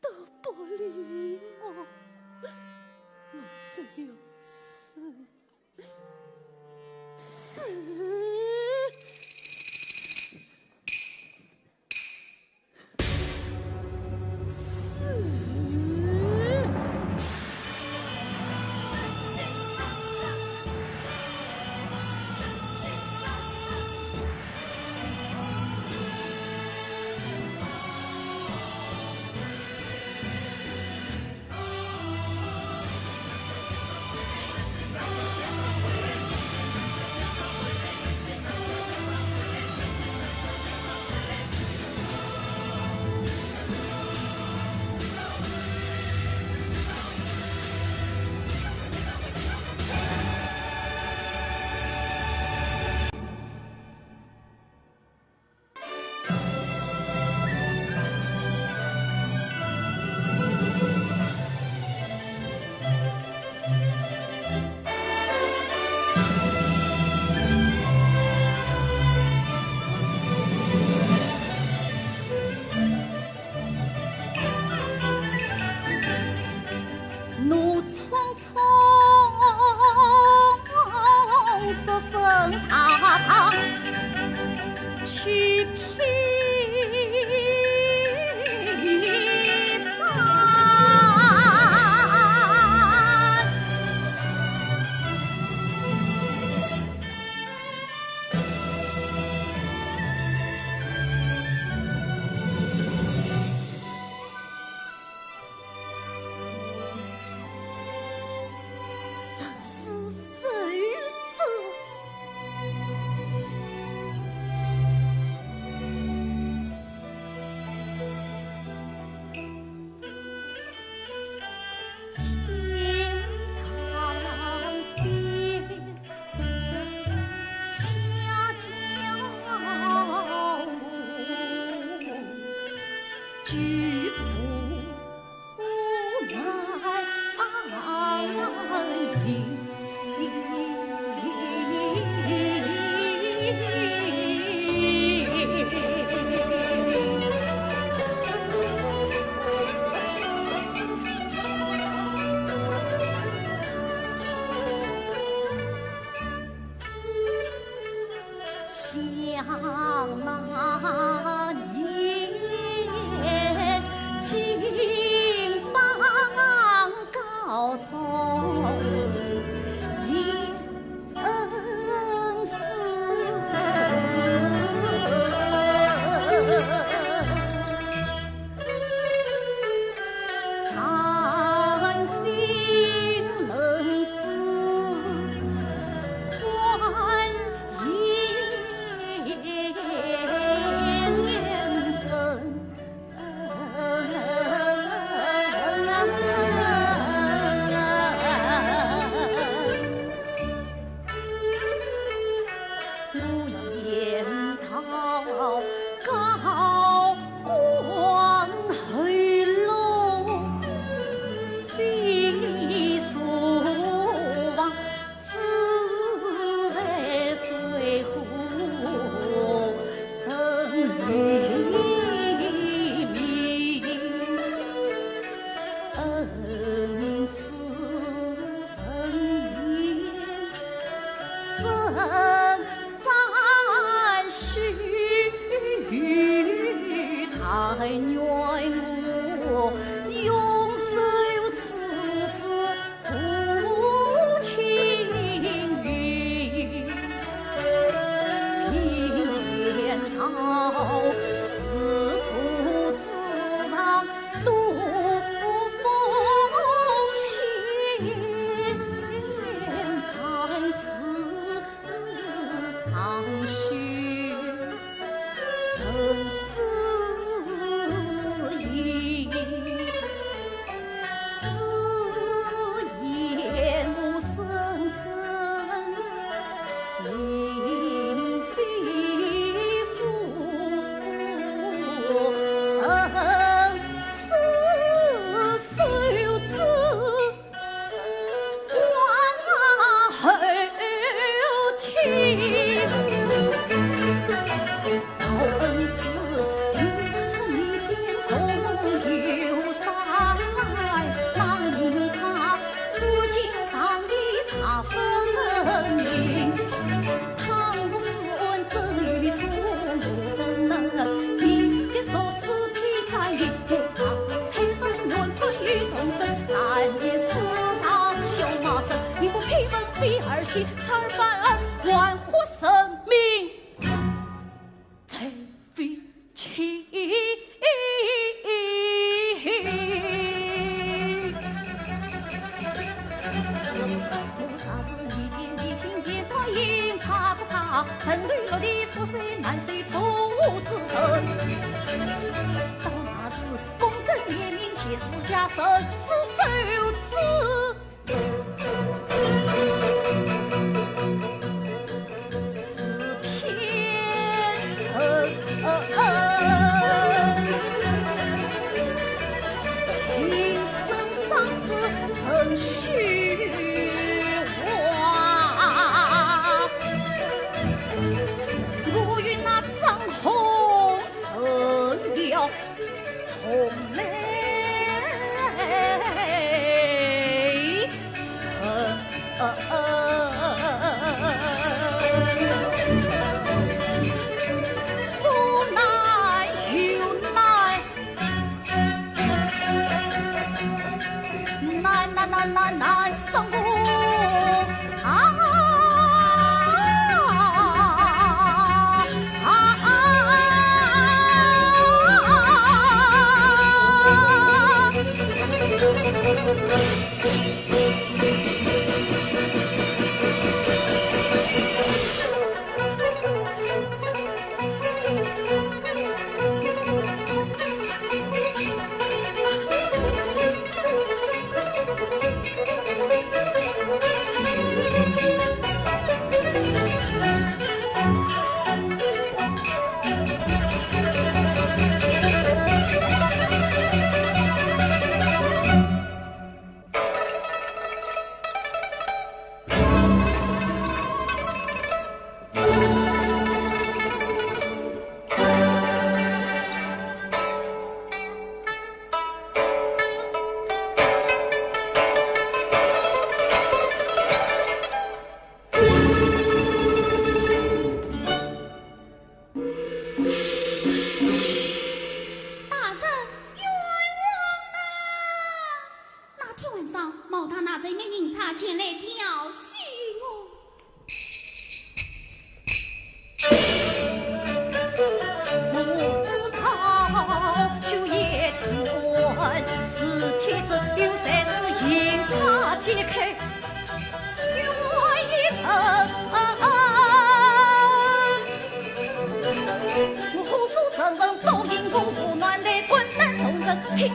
都不理我，我只有死，死，死。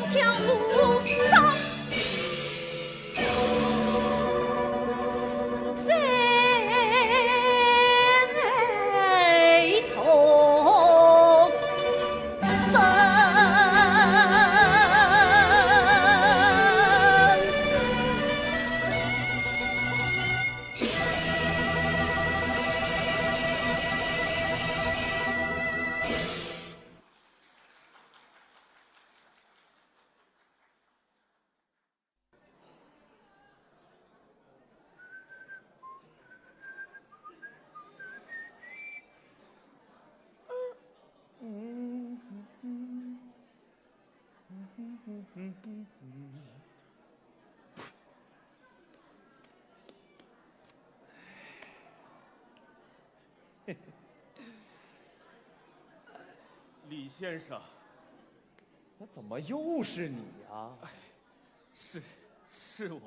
江湖上最重生。李先生，那怎么又是你呀？是，是我。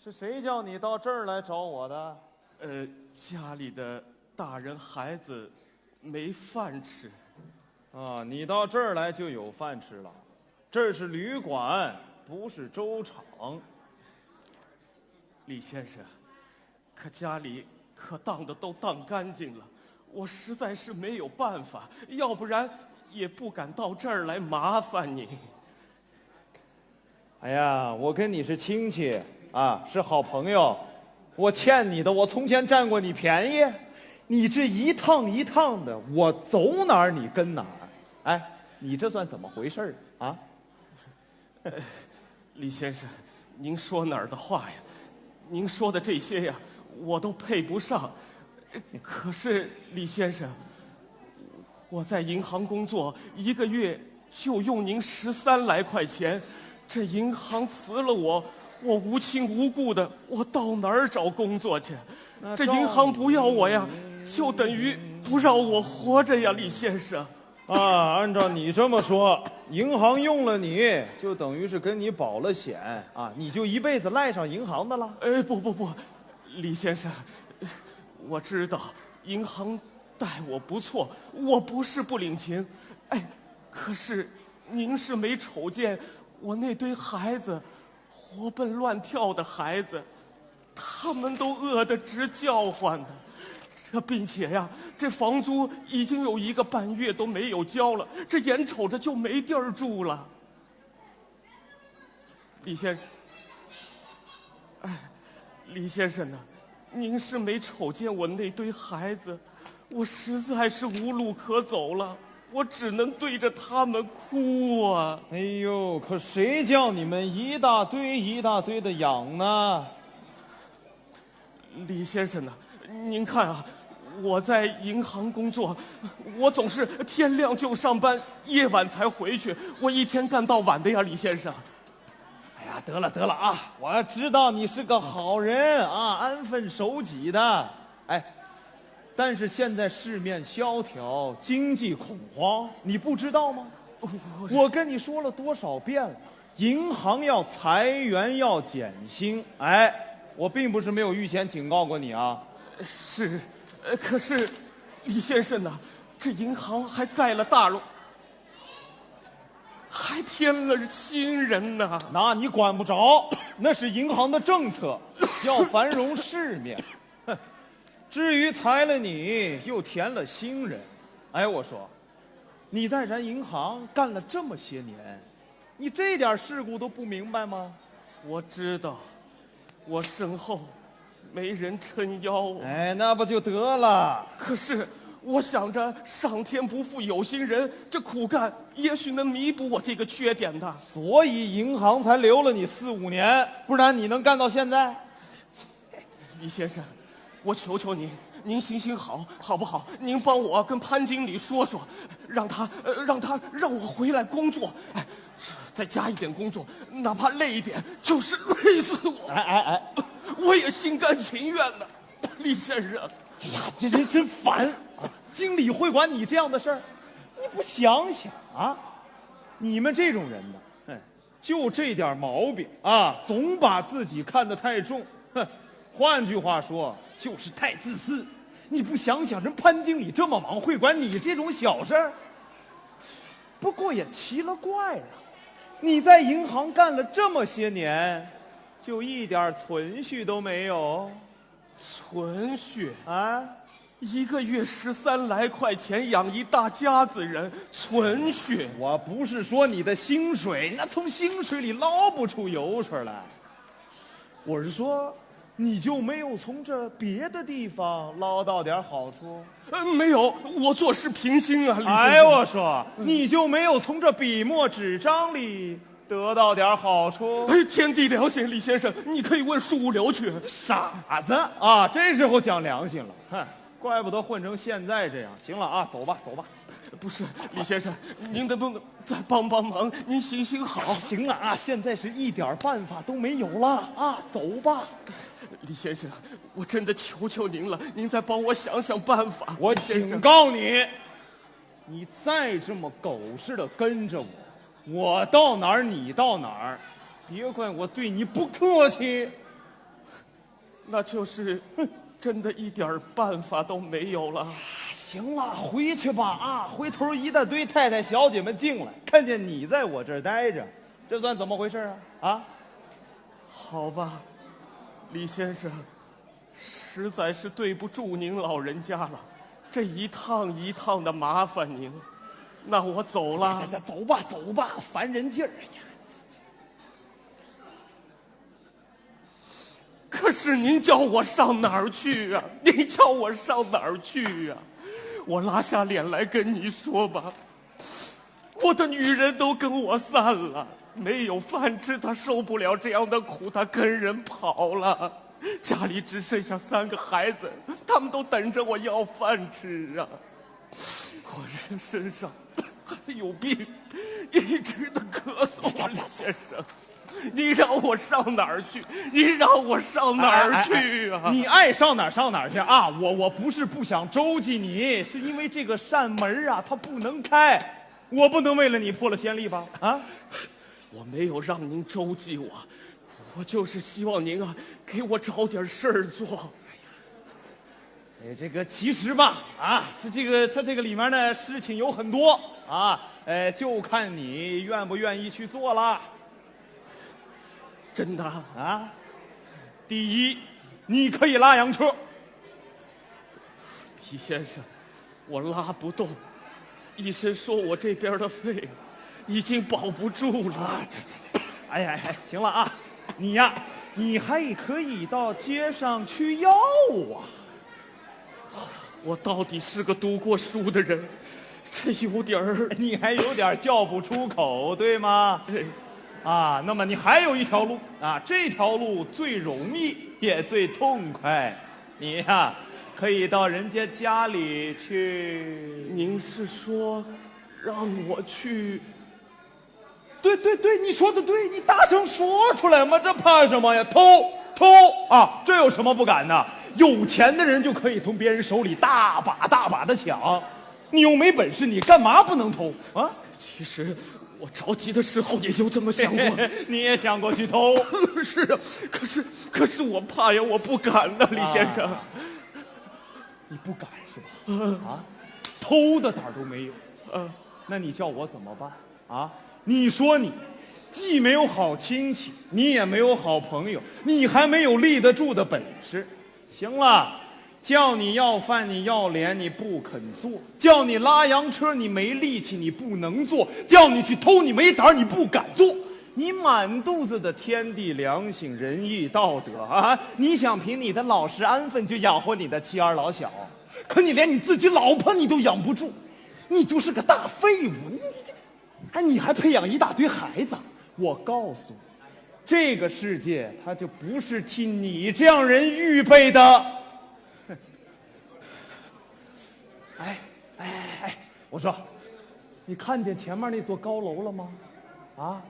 是谁叫你到这儿来找我的？呃，家里的大人孩子没饭吃。啊，你到这儿来就有饭吃了。这儿是旅馆，不是粥厂。李先生，可家里可当的都当干净了，我实在是没有办法，要不然也不敢到这儿来麻烦您。哎呀，我跟你是亲戚啊，是好朋友，我欠你的，我从前占过你便宜，你这一趟一趟的，我走哪儿你跟哪儿。哎，你这算怎么回事儿啊？李先生，您说哪儿的话呀？您说的这些呀，我都配不上。可是，李先生，我在银行工作，一个月就用您十三来块钱，这银行辞了我，我无亲无故的，我到哪儿找工作去？这银行不要我呀，就等于不让我活着呀，李先生。 啊，按照你这么说，银行用了你，就等于是跟你保了险啊，你就一辈子赖上银行的了。哎，不不不，李先生，我知道银行待我不错，我不是不领情。哎，可是您是没瞅见我那堆孩子，活蹦乱跳的孩子， 他们都饿得直叫唤呢。这并且呀，这房租已经有一个半月都没有交了，这眼瞅着就没地儿住了。李先，哎，李先生呢？您是没瞅见我那堆孩子，我实在是无路可走了，我只能对着他们哭啊。哎呦，可谁叫你们一大堆一大堆的养呢？ 李先生呢？您看啊，我在银行工作，我总是天亮就上班，夜晚才回去，我一天干到晚的呀，李先生。哎呀，得了得了啊，我知道你是个好人啊，安分守己的。哎，但是现在市面萧条，经济恐慌，你不知道吗？我跟你说了多少遍了， 银行要裁员，要减薪。哎，我并不是没有预先警告过你啊。是，呃，可是，李先生呢？这银行还盖了大楼，还添了新人呢。那你管不着，那是银行的政策，要繁荣市面。哼，至于裁了你，又添了新人，哎，我说，你在咱银行干了这么些年， 你这点事故都不明白吗？我知道，我身后没人撑腰啊。哎，那不就得了？可是我想着上天不负有心人，这苦干也许能弥补我这个缺点的。所以银行才留了你四五年，不然你能干到现在？ 李先生，我求求您，您行行好，好不好？您帮我跟潘经理说说，让他，呃，让他让我回来工作。哎，再加一点工作，哪怕累一点，就是累死我，哎哎哎，我也心甘情愿的。李先生，哎呀，这人真烦啊！经理会管你这样的事儿，你不想想啊？你们这种人呢，哎， 就这点毛病啊，总把自己看得太重。哼，换句话说，就是太自私。你不想想，人潘经理这么忙，会管你这种小事儿？不过也奇了怪了，你在银行干了这么些年，就一点存续都没有？存续？啊？一个月十三来块钱养一大家子人，存续？我不是说你的薪水，那从薪水里捞不出油水来。我是说，你就没有从这别的地方捞到点好处？呃，没有，我做事平心啊，李先生。哎，我说，你就没有从这笔墨纸张里得到点好处？哎，天地良心，李先生，你可以问树无聊去。傻子啊，这时候讲良心了，哼，怪不得混成现在这样。行了啊，走吧，走吧。不是，李先生，您能不能再帮帮忙？您行行好。行了啊，现在是一点办法都没有了啊，走吧。李先生，我真的求求您了，您再帮我想想办法。我警告你，你再这么狗似的跟着我，我到哪儿你到哪儿，别怪我对你不客气。那就是真的一点办法都没有了。行了，回去吧啊！回头一大堆太太小姐们进来，看见你在我这儿待着，这算怎么回事啊？啊？好吧，李先生，实在是对不住您老人家了，这一趟一趟的麻烦您，那我走了。走吧，走吧，烦人劲儿呀！可是您叫我上哪儿去啊？您叫我上哪儿去啊？我拉下脸来跟你说吧，我的女人都跟我散了，没有饭吃，她受不了这样的苦，她跟人跑了。家里只剩下三个孩子，他们都等着我要饭吃啊。我这身上还有病，一直的咳嗽，李先生。你让我上哪儿去？你让我上哪儿去啊？你爱上哪儿上哪儿去啊！我我不是不想周济你，是因为这个扇门啊，它不能开，我不能为了你破了先例吧？啊！我没有让您周济我，我就是希望您啊，给我找点事儿做。哎，这个其实吧，啊，它这个它这个里面呢事情有很多啊，哎，就看你愿不愿意去做了。真的啊？第一，你可以拉洋车。李先生，我拉不动，医生说我这边的肺已经保不住了。啊，这这这，哎呀哎，行了啊，你呀，你还可以到街上去要啊。我到底是个读过书的人，这有点儿……你还有点叫不出口，对吗？对。啊，那么你还有一条路啊，这条路最容易也最痛快，你呀，可以到人家家里去。您是说让我去？对对对，你说的对，你大声说出来嘛，这怕什么呀？偷偷啊，这有什么不敢的？有钱的人就可以从别人手里大把大把的抢，你又没本事，你干嘛不能偷啊？其实我着急的时候也就这么想过。你也想过去偷？是啊，可是可是我怕呀，我不敢呐，李先生。啊，你不敢是吧？啊，偷的胆儿都没有。嗯。那你叫我怎么办啊？你说你既没有好亲戚，你也没有好朋友，你还没有立得住的本事。行了，叫你要饭，你要脸，你不肯做；叫你拉洋车，你没力气，你不能做；叫你去偷，你没胆儿，你不敢做。你满肚子的天地良心、仁义道德啊！你想凭你的老实安分就养活你的妻儿老小，可你连你自己老婆你都养不住，你就是个大废物！你你哎，你还培养一大堆孩子？我告诉你，这个世界它就不是替你这样人预备的。哎哎哎，我说，你看见前面那座高楼了吗？啊，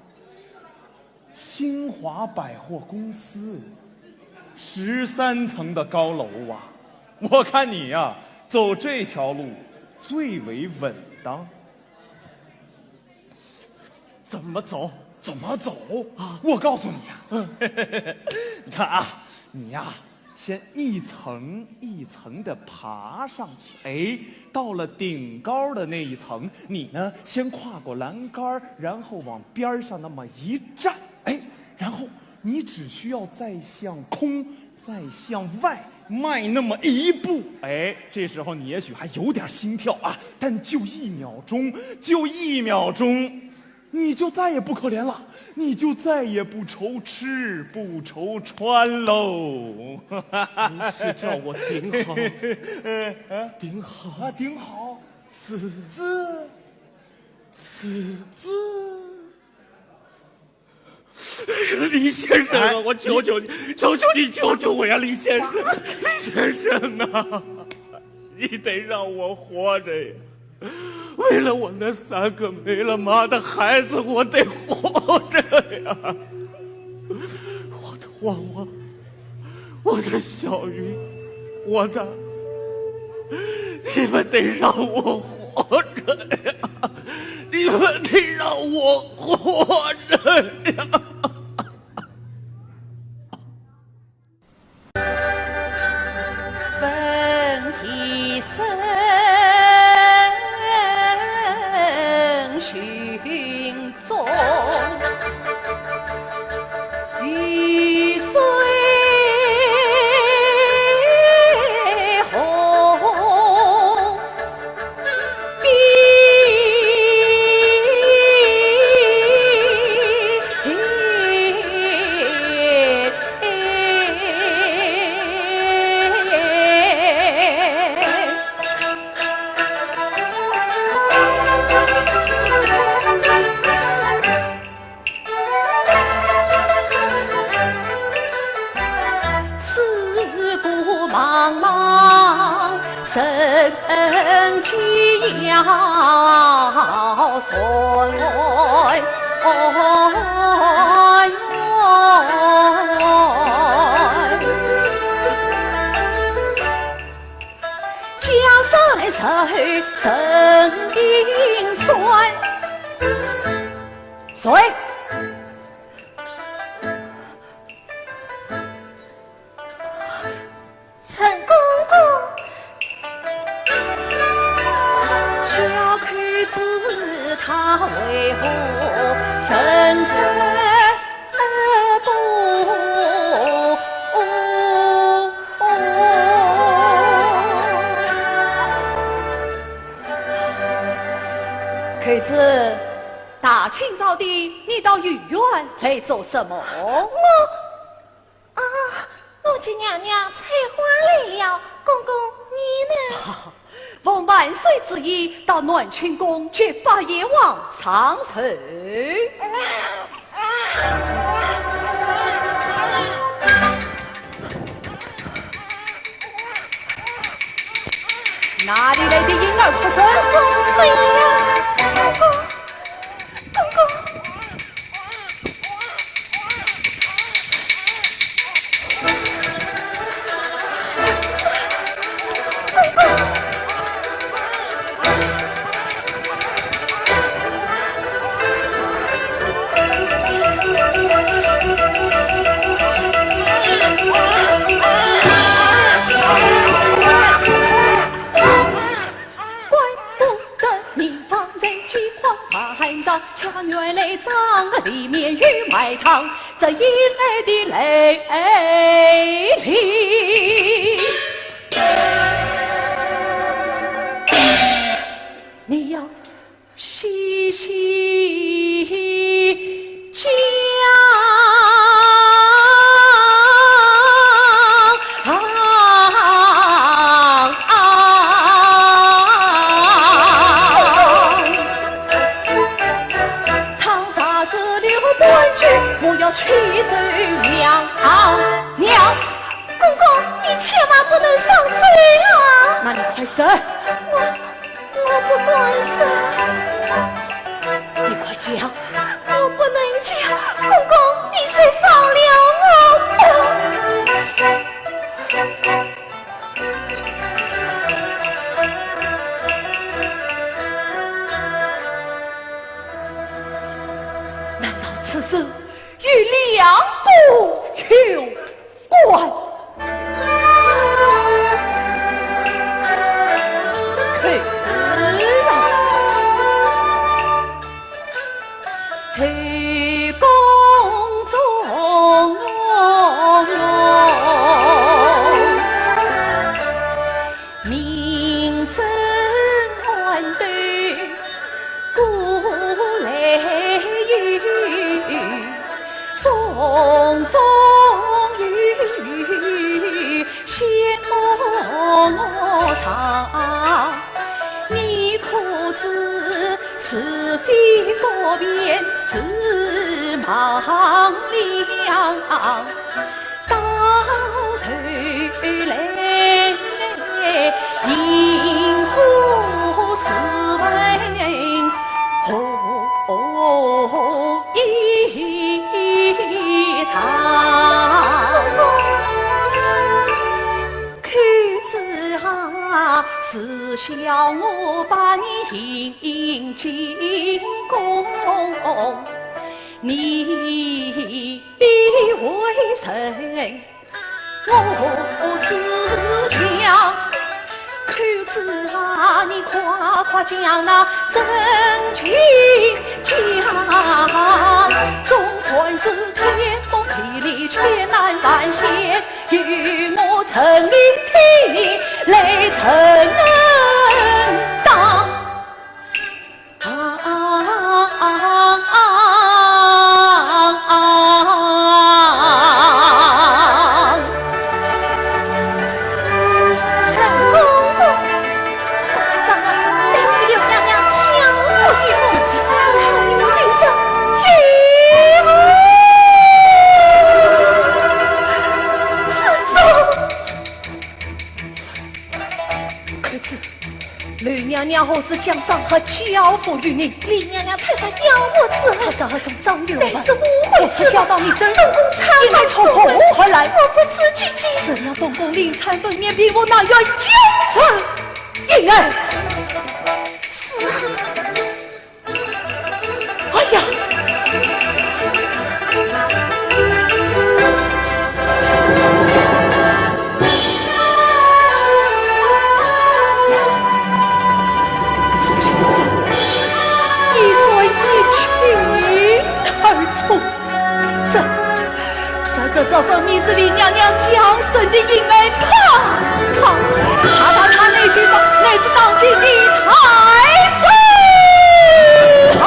新华百货公司，十三层的高楼啊！我看你呀，走这条路最为稳当。怎么走？怎么走啊？我告诉你呀，你看啊，你呀，先一层一层的爬上去。哎，到了顶高的那一层，你呢，先跨过栏杆儿，然后往边儿上那么一站。哎，然后你只需要再向空、再向外迈那么一步。哎，这时候你也许还有点心跳啊，但就一秒钟，就一秒钟，你就再也不可怜了，你就再也不愁吃不愁穿喽。您是叫我顶好，顶好，啊，顶好，滋滋滋滋。李先生啊，哎我求求你，求求你救救我呀，李先生，李先生啊，你得让我活着呀！为了我那三个没了妈的孩子，我得活着呀！我的旺旺，我的小云，我的，你们得让我活着呀！你们得让我活着呀！问题生胸中，雨水红。四顾茫茫，人迹摇动。江山如人冰山。谁？ 陈公公。小扣子他为何神色不？扣子，大清早的，你到御苑来做什么？我 啊，我给娘娘采花来了。公公，你呢？奉万岁旨意，到暖清宫接八贤王上寿。哪里来的婴儿哭声？公公，公公。 娘，公公，你千万不能上嘴啊！那你快说。我，我不敢说。你快讲。我不能讲，公公，你才饶了我吧。 难道此事与梁国有关？我唱，你可知是非多变自忙了，到头来银河似问何一场。 口子啊，是笑我把你迎进宫，你必为人我自强。口子啊，你快快将那真情讲，纵然是天崩地裂，千难万险， 有我陈琳替你来承担。陈公公，这是什么？乃是刘娘娘降福于我，她与我对上，与我之中。 口子，刘娘娘何时将张合交付于你？刘娘娘才说要我之后，可是合从张六来，乃是误会之事。我是交到你身，东宫参话，应该从何而来？我不知究竟。只要东宫临产分娩，凭我那样将死应来。是啊。 哎呀！你说一气而冲，这 这，这，这分明是林娘娘降生的阴谋！他，他，他，他乃是当，乃是当今的太子啊！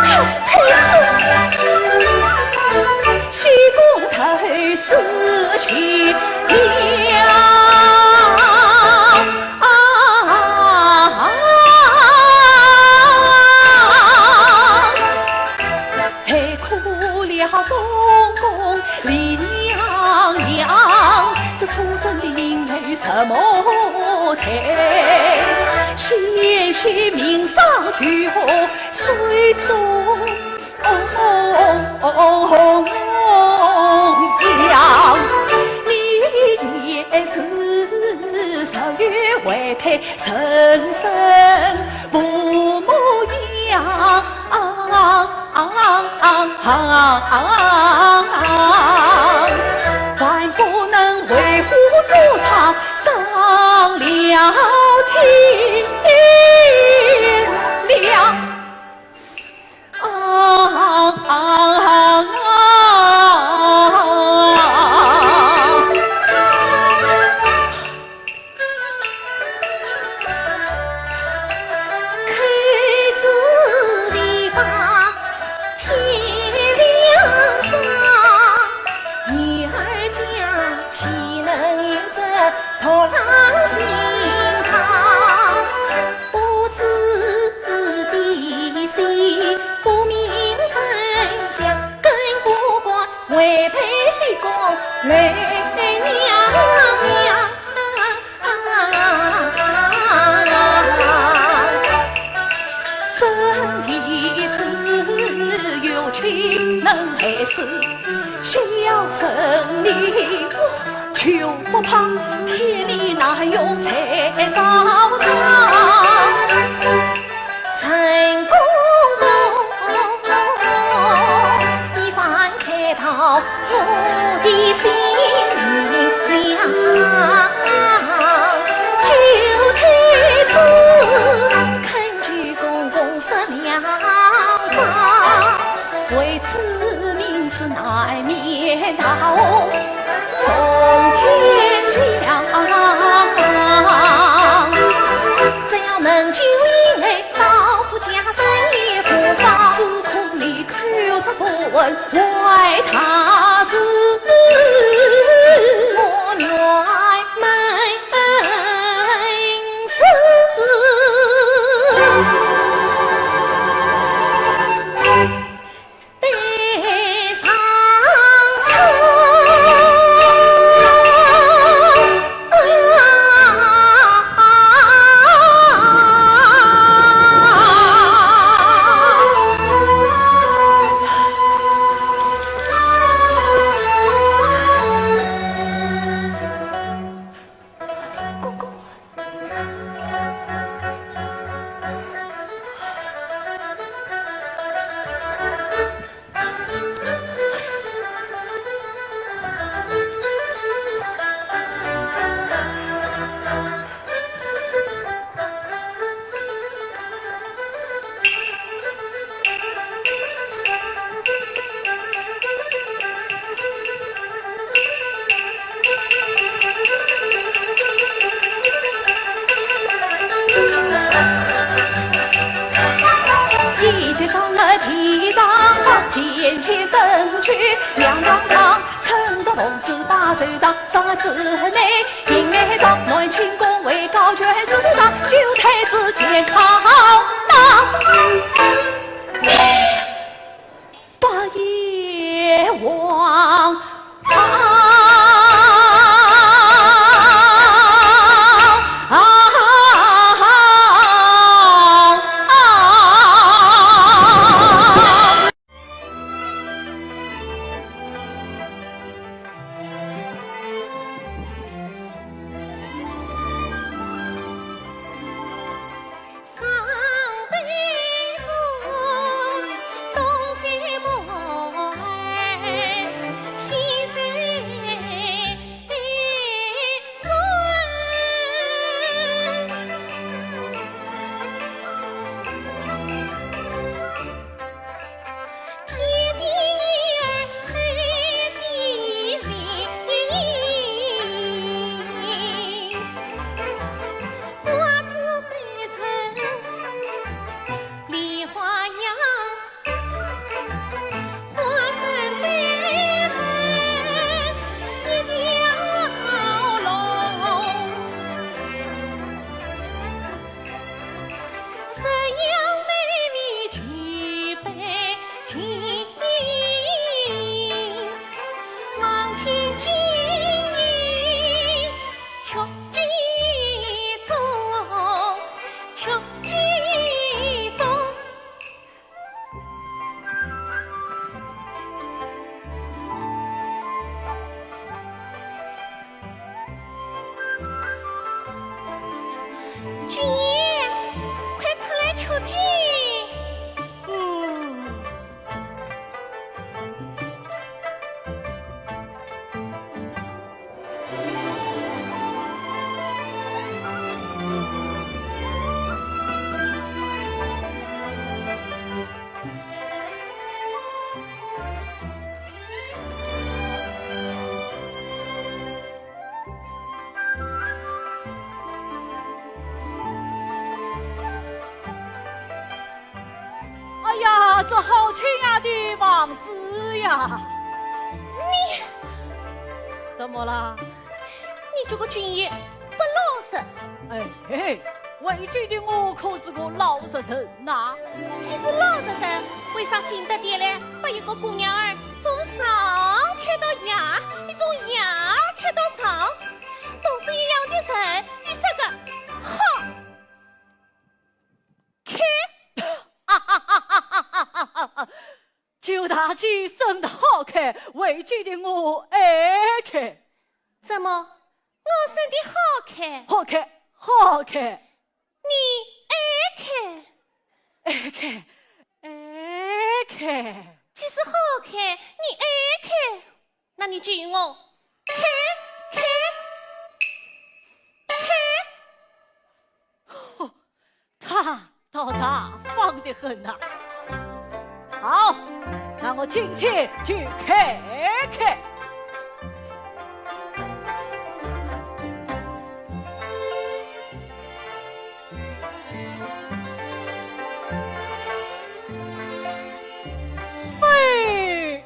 他是太子，西宫太师去了。 啊，害苦了东宫李娘娘，这畜生的阴谋什么才？险些命丧于河水中。 呀，你也是十月怀胎，人生父母养，还不能为父做场上了天了。 啊，啊，啊，啊。真理只有情能害死，小生命 就不怕天理难容再遭殃。陈公公，你放开道我的心呀，救太子，恳求公公赦良。 为此命死难免逃，从天降。只要能救一命，老夫家人也不保。只恐你口若不闻，外逃。灯具亮堂堂，乘着龙子把手上，站在之内，迎来到南清宫位高权势大，九太子健康当。八爷王。哎呀，这好亲爱的王子呀！你怎么了？你这个军爷不老实。哎，嘿嘿，为君的我可是个老实人呐。既是老实人，为啥今得点来把一个姑娘儿从上看到下，又从下看到上？都是一样的人，你说个好看？九大姐生得好看，为君的我爱看。怎么，我生得好看？好看，好看。你爱看？爱看，爱看。既是好看，你爱看，那你就与我看，看，看。 他倒大方得很呐。好，那我今天就看看。喂，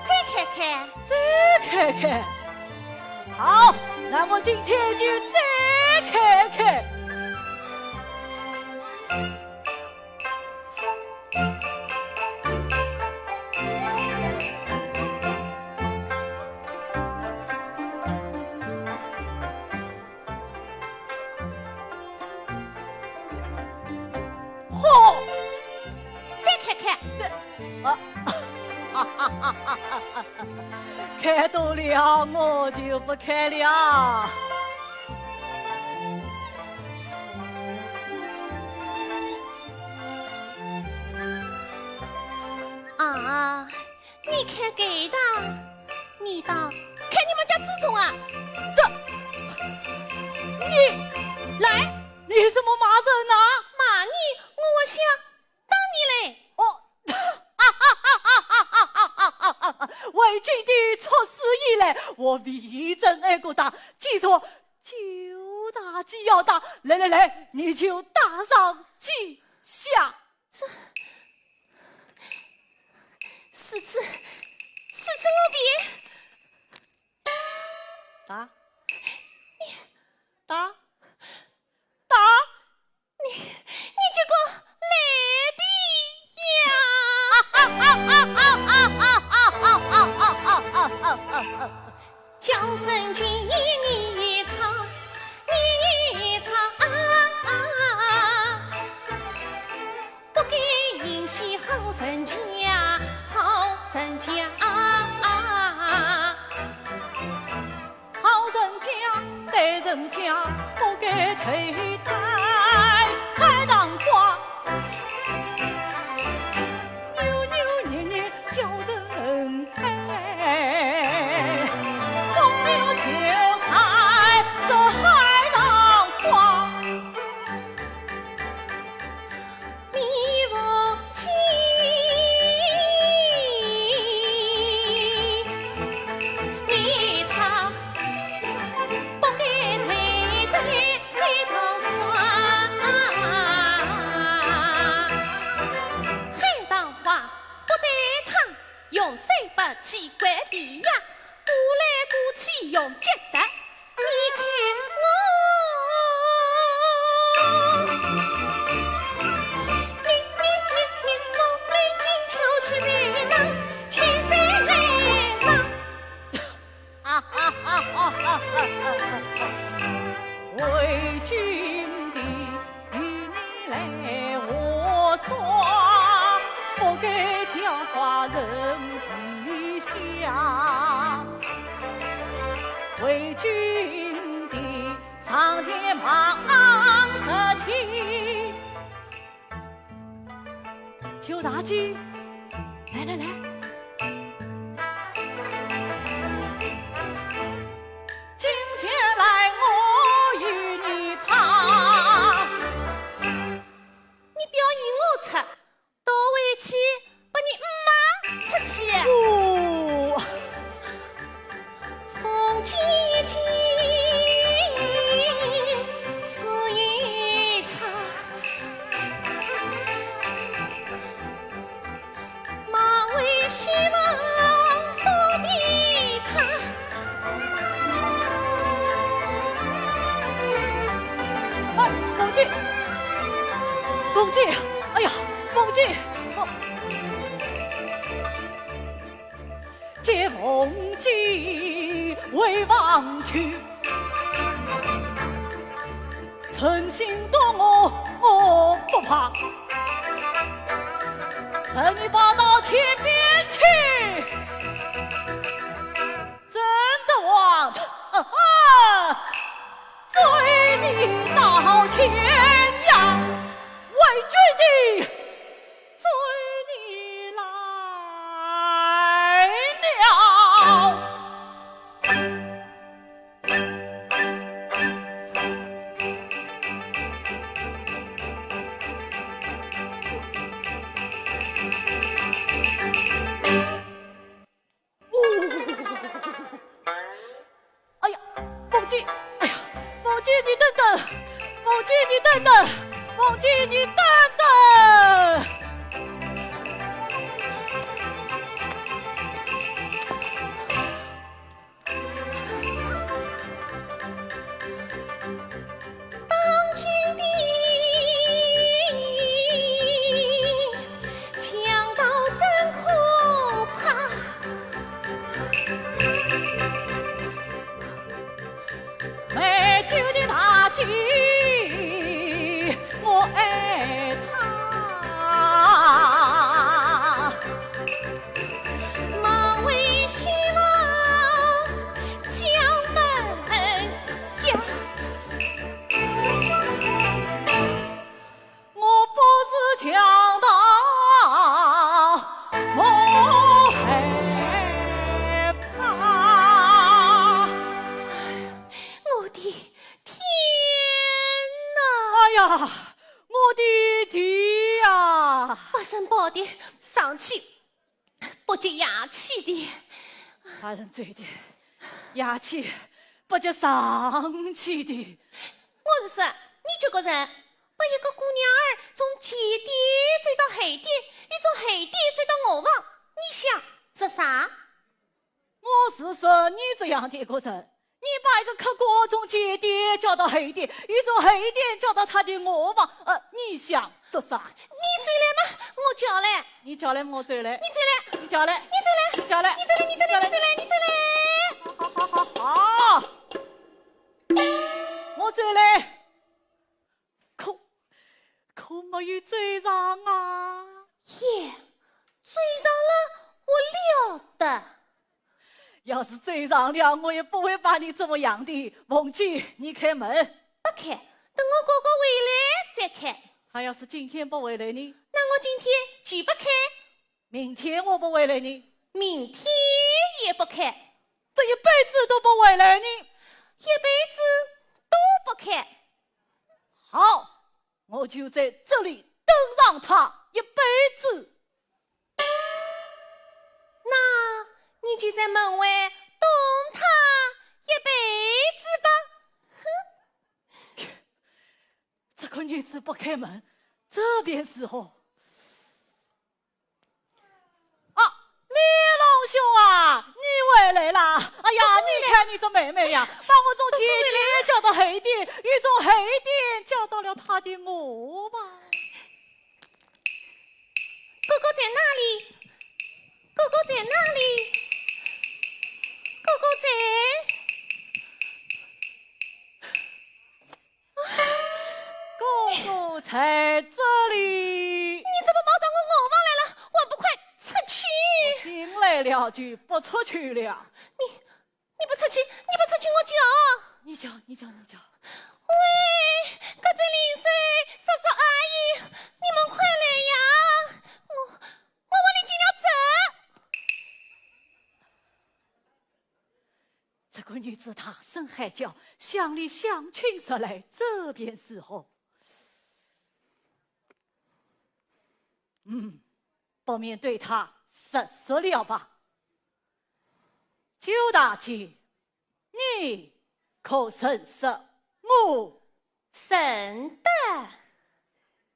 再看看，再看看。 好，那我今天就再看看。嚯，再看看，这，啊，看多了我就不看了。啊，你看给的，你当看你们家祖宗啊？这，你，来，你怎么骂人呐？骂你，我想 打你嘞！哦，为君的出世以来，我未曾挨过打，既说九大姐要打，来来来，你就打上几下。这，这次，这次我变。打，打，打！你，你这个烂逼样！叫声君，你唱，你唱啊！不给音信好人家，好人家啊！ 好人家，对人家，不该对待海棠花。扭扭捏捏叫人爱，风流求财是海棠花。 你无情，你唱，不该对待海棠花。海棠花不对待，用手把机关的呀，鼓来鼓去用劲的。 你看我，你，你，你，你，风里金秋去的浪，去的浪。啊哈哈哈哈哈哈！为君的 与你来和说，不该教化人的下。为君的上前忙实情，求大姐，来来来。 今天来我与你唱。你不要与我唱，到回去把你妈出去。哦。风姐姐，是一唱。 马尾须望不必他。哎，凤姐，凤姐，哎呀，凤姐，凤，见凤姐回房去。 诚心待我，我不怕。任你跑到天边去，真的望，哈哈，追你到天涯，为君的追你来了。 哎呀，凤姐，哎呀，凤姐，你等等，凤姐，你等等，凤姐，你等等。 当今的强盗真可怕。 美酒的大姐，我爱她。马尾须望将门呀。 我不是强盗，我害怕。我的天哪！哎呀，我的地呀！八仙宝殿上去 不及下去的。大人罪的，下去不及上去的。我是说，你这个人，把一个姑娘儿从前殿追到后殿，又从后殿追到我房，你想做啥？我是说你这样的一个人，你把一个客官从前殿叫到后殿，又从后殿叫到他的卧房，呃，你想做啥？你走来嘛，我叫来。你叫来，我走来。你走来。你叫来。你走来。你叫来。你走来，你走来，你走来，你走来。好，好，好，好。我走来。 可，可没有走场啊。耶，走场了，我了得。要是走场了，我也不会把你这么样的。凤姐，你开门。不开，等我哥哥回来再开。他要是今天不回来呢？那我今天就不开。 明天我不回来呢？明天也不开。这一辈子都不回来呢？一辈子都不开。好，我就在这里等上他一辈子。那你就在门外等他一辈子吧。哼。这个女子不开门，这便是哦。 啊，李龙兄啊，你回来啦！哎呀，你看你这妹妹呀，把我从前殿叫到后殿，又从后殿叫到了他的卧房。哥哥在哪里？哥哥在哪里？哥哥在？ 哥哥在这里。你怎么跑到我卧房来了？还不快出去！进来了就不出去了。你，你不出去，你不出去，我叫。你叫，你叫，你叫。喂，隔壁邻舍、叔叔阿姨，你们快来呀！我，我屋里进了贼。 这个女子大声喊叫，向里向亲说来，这便是何？嗯，不免对她说说了吧。周大姐，你可认识我？认得。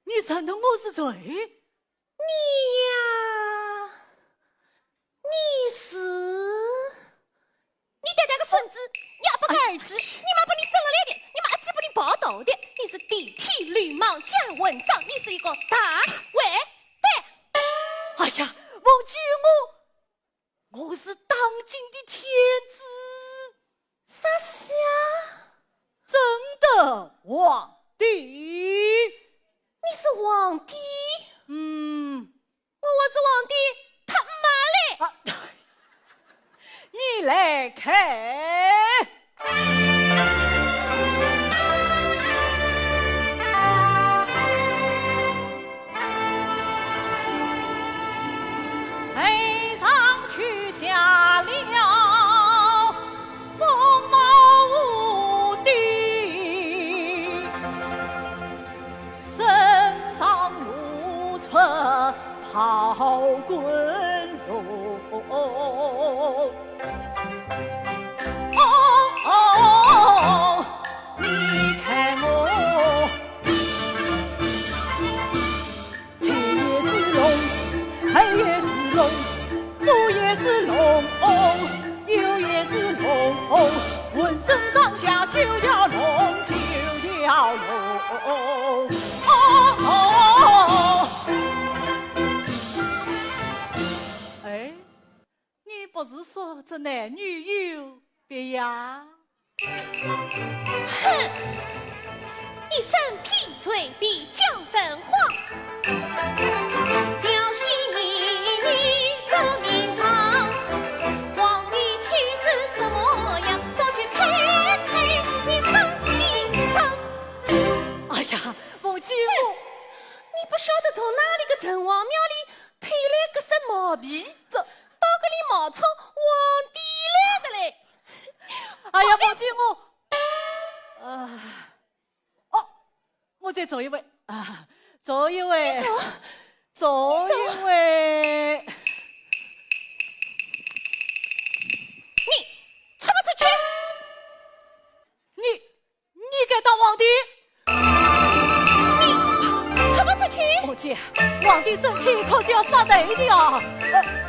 你认得我是谁？ 你呀，你是……你爹爹个孙子，你阿爸个儿子，你妈把你生了来的，你妈阿姐把你抱大的，你是地痞流氓假混账，你是一个大坏蛋。哎呀，凤姐，我，我是当今的天子。啥西啊？朕的皇帝。你是皇帝？嗯， 我还是皇帝他妈嘞！啊，你来看。配上去下了风帽无敌， 身上露出袍冠龙。哦，哦，你看我，前也是龙，后也是龙， 左也是龙哦，右也是龙哦，浑身上下九条龙，九条龙。哦，哦，哦。哎，你不是说这男女有别呀？ 哼！一身披罪比江山花，调戏你女色名堂，皇帝气势怎么样？早就推推你放心上。哎呀，凤姐，我……你不晓得从哪里个城隍庙里偷来个只毛皮，这到搿里冒充皇帝来的嘞。哎呀，凤姐，我…… 啊，哦，我再走一回啊，走一回，你走，走一回。你出不出去？你，你敢当皇帝？你出不出去？凤姐，皇帝生气可是要杀头的哦。呃